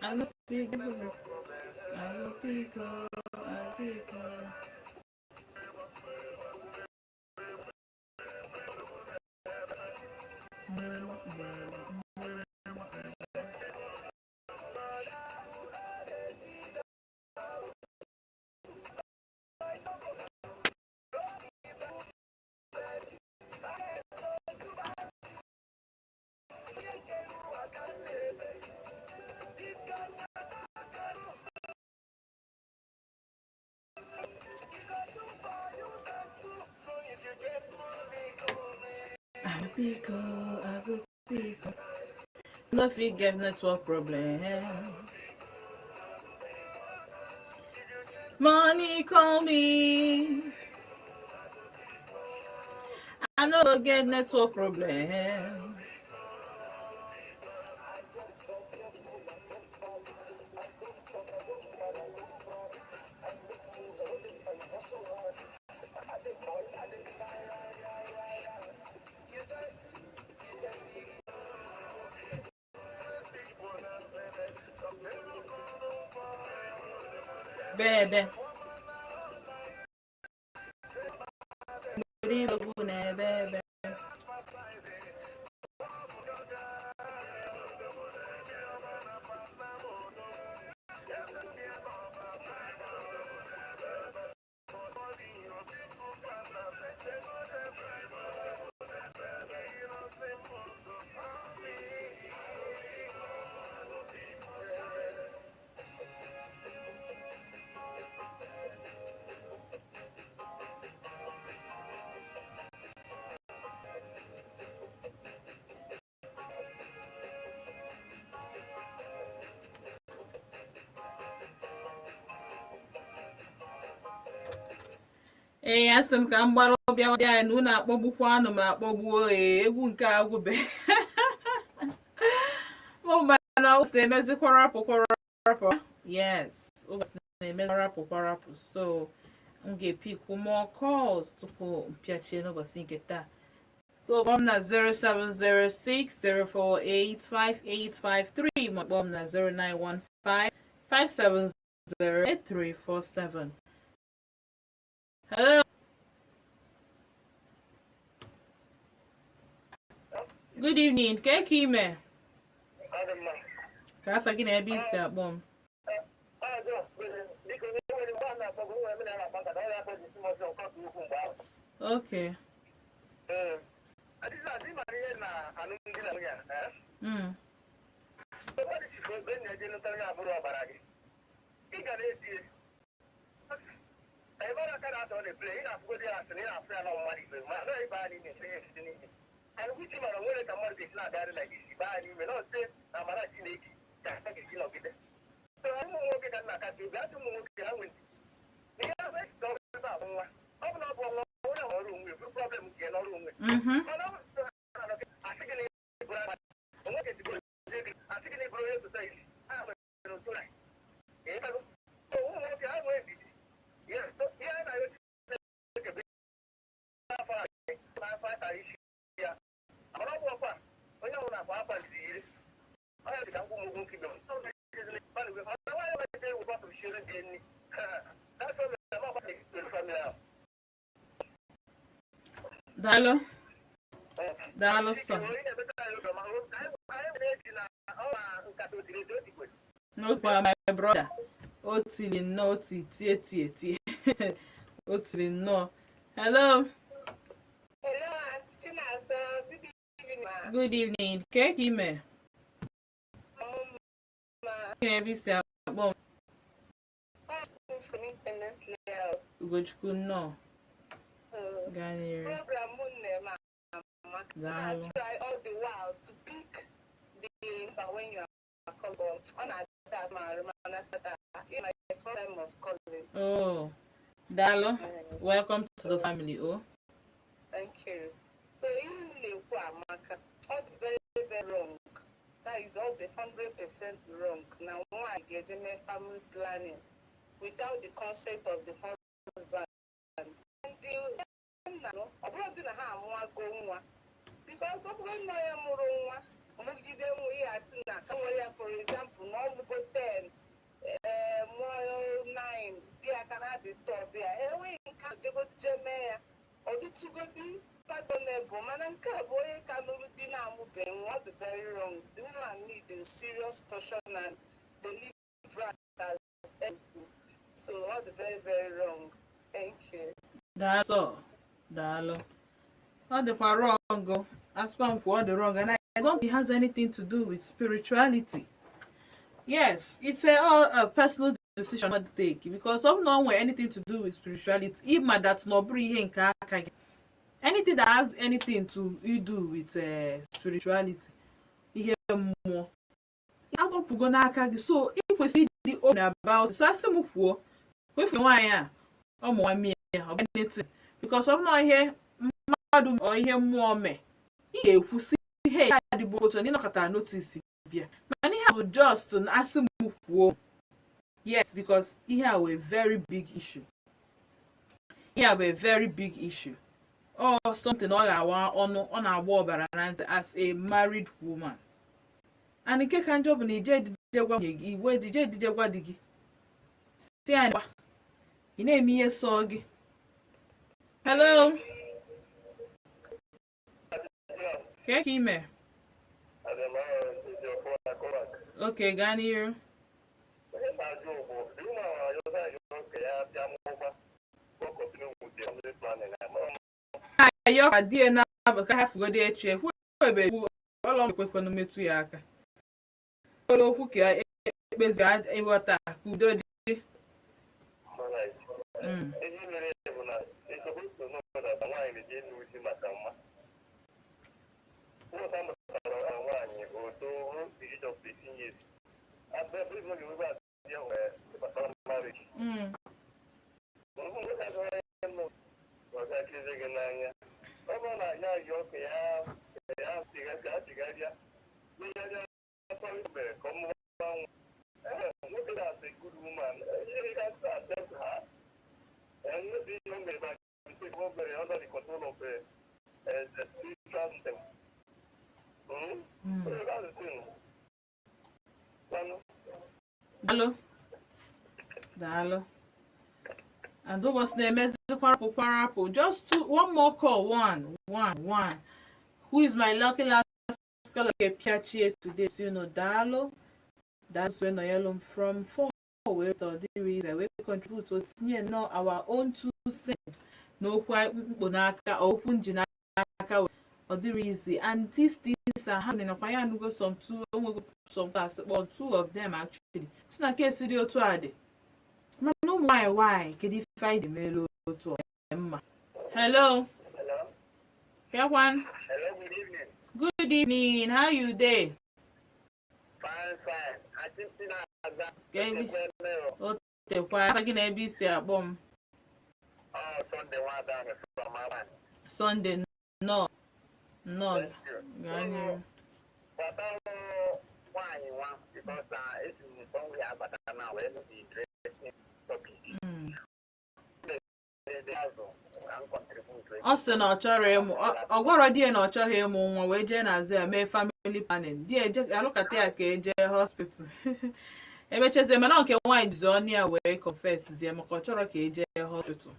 I no pick up, I go pick up, I pick up. I go pick up, I go pick up. No fit get network problem. Money call me. I no go get network problem. Bebe. Egwu na-ebe ebe. Ee, asị m ka m gbara ọbịa dị anyị na unu akpọgbukwa anụ m akpọgbuo. Ee, egwu nke agwụbe mana ụbọchị na-emezi kwarapụ kwarapụ. Yes, ụbọchị na-emezi kwarapụ kwarapụ, so m ga-epikwu more calls tupu m pịachie n'ụbọchị nke taa. So kpọọ m na 07060485853 ma kpọọ m na 09155708347. Hello. Good evening. Ka ka ime? Ka afa gị na ebe isi akpọ m? Okay. Ebe aka na-atọ na-eple, ị na-afụgodi ya asị na ị na-afụ ya na mmadụ ibe ma na ịba n'ime etinye esite n'ime and which mara nwere ka mmadụ ga-esi na-agagharị na isi baa n'ime na ọsite na amara Chineke ka ha ga-esi nọgide. So ụmụ nwoke ka nna akasị obi asị ụmụ nwoke ha nwere ihe ahụ esi ọrụ ebe a bụ nwa ọ bụ na ọ bụ nwa onye ahụ ọrụ onwe bụrụ problem nke n'ọrụ onwe. Mana ọ bụ na Ebe bottle shiere gị nri. That family, ama family ahụ. Daalụ, daalụ sọ. N'okwu, my brother, o tiri nnọọ, o ti tie tie tie, o tiri nnọọ. Hello. Hello, Aunty Chinasa. Good evening, ma. Good evening. Ke ka ime? Ma. Gị na ebe isi akpọ m? I'm from Independence Layout. Ugochukwu, nnọọ. Gaa n'iru. Program m amaka. Daalụ. I try all the while to pick the number when you are calling. Ọ na-ada m arụ mana tata, it's my first time of calling. Oh, daalụ. Welcome to the family, oh. Thank you. So ihe m na-ekwu amaka, ọ dị very, very wrong. That is all the 100% wrong. Na nwaanyị ga-eje mee family planning without the consent of the husband. Ndị nna, ọ bụrụ dị na ha amụago nwa, because ọ bụrụ na ya mụrụ nwa, mụgide nwa, ihe asị na ka nwere ya, for example, na ọ mụgo 10, ee, mụọ 9, di ya ka na-adisturb ya, enweghị nke ahụ, jegodi je mee ya, ọ dịtụgodi pardonable. Mana nke a bụ onye ka nụrụ di na-amụbeghị nwa. Ọ dị very wrong. The woman need a serious caution and deliverance as so. Ọ dị very, very wrong. Thank you. Daalụ sọ, daalụ. Ọ dịkwa wrong o. Asịkwa m kwuo, ọ dị wrong, and I don't think it has anything to do with spirituality. Yes, it's all a personal decision to take, because ọ bụ na ọ nwere anything to do with spirituality, ịma that na ọ bụrụ ihe nke aka gị, anything that has anything to do with spirituality, ihe mmụọ, agọpụgo n'aka gị, so ị kwesịrị ịdị open about it. So asị m kwuo, kwefu nwaanyị a ọ mụ nwa mie, ọ bụ anything, because ọ bụ na ihe mmadụ ọ ihe mmụọ mee, ị ga-ekwu sị ihe ya adịgbo otu na ịnọkọtara notice bịa. Mana ihe a bụ just na asị m kwuo, yes, because ihe a wụ a very big issue. Ihe a bụ a very big issue or something ọ ga-awa ọnụ, ọ na-agba ọbara na ntị as a married woman. And nke ka njọ bụ na ije edije gwa nwunye gị, igwe ije edije gwa di gị, si ya gwa, ị na-eme ihe sọ gị. Hello, ka ka ime? Okay, gaa n'iru. Onye na-ajụ bụ the woman ayọza ayọ ka ya bịa mụba, go continue with the family planning. Ayọ ka di ya na-abụ ka ha fugodi echi ekwu ebe ekwu ọlọ ekwekwanụ metụ ya aka. Kwere okwu ka ekpezi ịghọta ka udo dị. Ihe mere bụ na it's supposed to know that nwaanyị na-eje ịnụ di maka nwa. Ụmụta mụtara nwaanyị oto ruo the age of 18 years. Abịa ebe oge ebe a ya nwere gbasara marriage. Nwoke agaghị ịnụ ọga akịzi gị n'anya. Ọ bụrụ na ya yọọ ka ya ya chigharịa megharịa afọ mere ka ọ mụọ nwa. Nwoke na-asị good woman, he can accept her. And maybe you may by mistake over under the control of a spiritual system. So that's the thing. One, Daalụ, daalụ. And ụbọchị na-emezi kwarapụ kwarapụ. Just two, one more call, one, one, one. Who is my lucky last caller? Pịachie today. So, daalụ. That's when nọyelu m from 4 wee tọ dịrị ize wee contribute o tinye nnọọ our own 2 cents n'okwu mkpo n'aka, okwu nji n'aka. Ọ dịrị easy, and these things are happening. Nakwa ya anụgo some two, onwego some class kpọ two of them actually si na case dị otu a dị. Mana ụmụ nwanyị nwanyị, kedu ife anyị na-emelu otu ọ dị mma? Hello. Hello. Kekwan? Hello, good evening. Good evening. How you dey? Fine, fine. I think na Kebi o tekwa afa gị na ebe isi akpọ m? Oh, Sunday Nwada from Aban. Sunday, nnọọ, nnọọ, gaa n'ihu. Gbasara nwaanyị nwa, because na esi m somewhere abata na wee nụ the interesting topic. Ebe azụ ka m contribute. Ọ sị na ọ chọrọ ịmụ, ọ gwara di ya na ọ chọghị ịmụ nwa, wee jee n'azụ ya mee family planning. Di ya eje alụkata ya ka eje hospital. Emechazie, mana nke nwaanyị jizi ọnụ ya wee confess zie, maka ọ chọrọ ka eje hospital.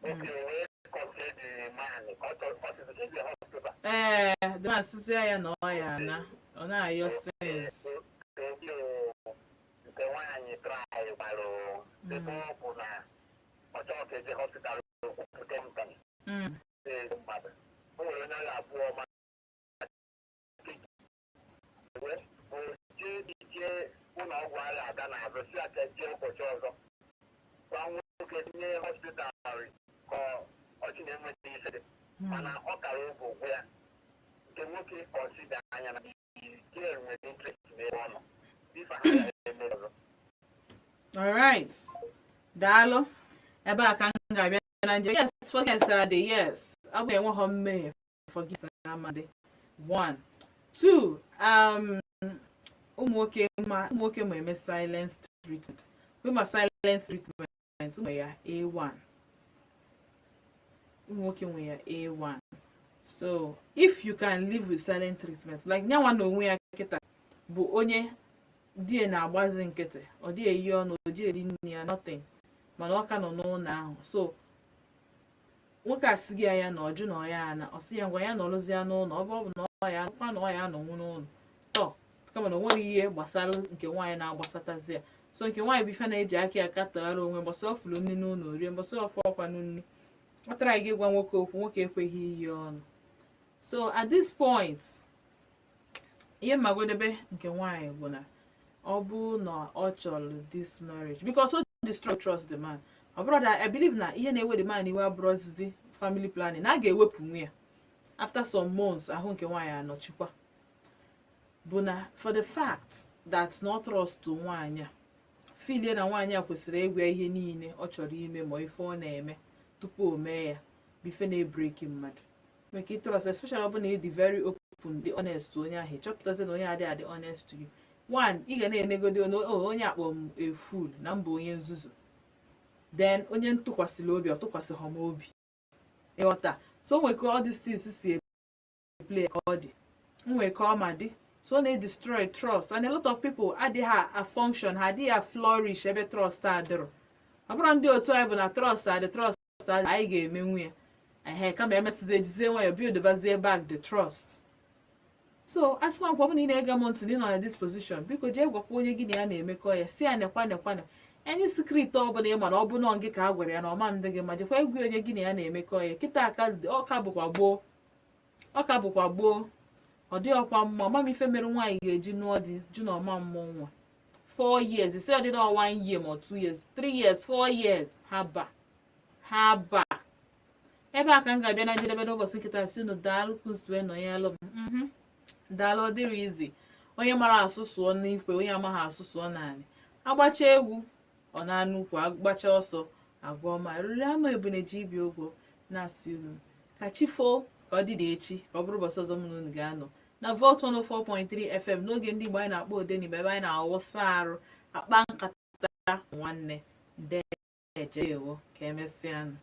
Okay, wee confess the man ka ọ chọrọ ọ sịrị ka eje hospital. Ee, the man sịzie ya na ọ ya ana ọ na-ayọ sense. Obi nke nwaanyị try gbara, ebe ọ bụ na ọ chọrọ ka eje hospital, okwupụta nta ego mmadụ o nwere onye ọ ga-abụ ọma wee bụ jee jee ụlọ ọgwụ agha aga n'azụ, si aka jee ụbọchị ọzọ gwa nwoke tinye hospital ka ọchị na-enweta isi dị, mana ọ kara oge ụgwọ ya. Nke nwoke consider anya na girl nwere interest n'ebe ọ nọ ife ha ga-eme ọzọ. Alright, daalụ. Ebe a ka m ga-abịa na njem. Yes, forgiveness adị. Yes, ọ bụ enweghọ mmehie, forgiveness amadị. One, two, ụmụ nwoke ma eme silence treatment. We ma silent treatment nwe ya A1. Ụmụ nwoke nwe ya A1. So if you can live with silent treatment, like nyanwa na onwe ya kịta bụ onye die na-agbazi nkịtị, ọ dị eyi ọnụ, o ji eri nri ya, nothing, mana ọ ka nọ n'ụlọ ahụ. So nwoke a sị gị ya na ọjụ na ọ ya ana, ọ sị ya ngwa, ya nọrụzie n'ụlọ. Ọ bụ na ọ ya kwa na ọ ya anọnwụ n'ụlọ tọ, kama na o nwere ihe gbasara nke nwaanyị na-agbasatazi ya. So nke nwaanyị bụ ife na-eji aka ya katọghara onwe. Mbọsị ọ fụrụ nri n'ụlọ rie, mbọsị ọfụ ọkwanụ nri ọ tara gị gwa nwoke okwu, nwoke ekweghị iyi ọnụ. So at this point, ihe mmagodebe nke nwaanyị bụ na ọ bụ na ọ chọrọ this marriage, because o destroy trust the man. Ọ bụrụ that I believe na ihe na-ewe the man iwe abụrụzizi family planning na a ga-ewepụ nwe ya after some months, ahụ nke nwaanyị anọchikwa, bụ na for the fact that na ọ trust nwaanyị a, filie na nwaanyị a kwesịrị ịgwa ihe niile ọ chọrọ ime ma ife ọ na-eme tupu o mee ya, bụ ife na-ebreak mmadụ. Maka ịtrust, especially ọ bụ na ị dị very open, dị honest to onye ahụ, ịchọpụtazi na onye adịghị adị honest to you. One, ị ga na-enegodi onye akpọ m a fool na mba, onye nzuzu, then onye ntụkwasịrị obi, ọ tụkwasịghị m obi, ịghọta? So o nwere ka all these things si play, ka ọ dị nwee ka ọ ma dị. So ọ na-destroy trust, and a lot of people adịghị a function, ha adịghị a flourish ebe trust adịrọ. Ọ bụrụ ndị otu anyị bụ na trust adị, trust adị, anyị ga-emenwu ya ehe, kama emesizie ejizie nwayọ build bazie back the trust. So asịkwa nkwa, ọ bụ na ị na-ege m ntị na ị nọ na this position, biko jee gwakwa onye gị na ya na-emekọ ya, si ya nekwa nekwa na any secret ọ bụla ị ma na ọ bụ nọ gị ka a gwara ya na ọma ndị gị ma, jekwa egwu onye gị na ya na-emekọ ya kịta. Aka ọka bụkwa gboo, ọka bụkwa gboo, ọ dị ọkwa mma. Ọma m ife mere nwaanyị ga-eji nụọ dị jụ na ọma mmụọ nwa 4 years, isi ọ dị na 1 year ma 2 years, 3 years, 4 years. Ha ba ha ba. Ebe a ka m ga-abịa na njedebe n'ụbọchị nkịta. Si unu daalụ kunstue nọ ya alụ m. Daalụ. Ọ dịrị izi onye mara asụ sụọ n'ikwe, onye amaghị asụ sụọ naanị agbacha egwu ọ na-anụ ukwu, agbacha ọsọ agụọ ma ruru anụ ebune ji ibi ụgwọ. Na-asị unu ka chi foo, ka ọ dị na echi, ka ọ bụrụ ụbọchị ọzọ mụ na unu ga-anọ na Volt 104.3 FM n'oge ndị Igbo anyị na-akpọ Odenigbo, ebe anyị na-awụsa arụ, akpa nkata nwanne. Ndeejewo, ka emesịanụ.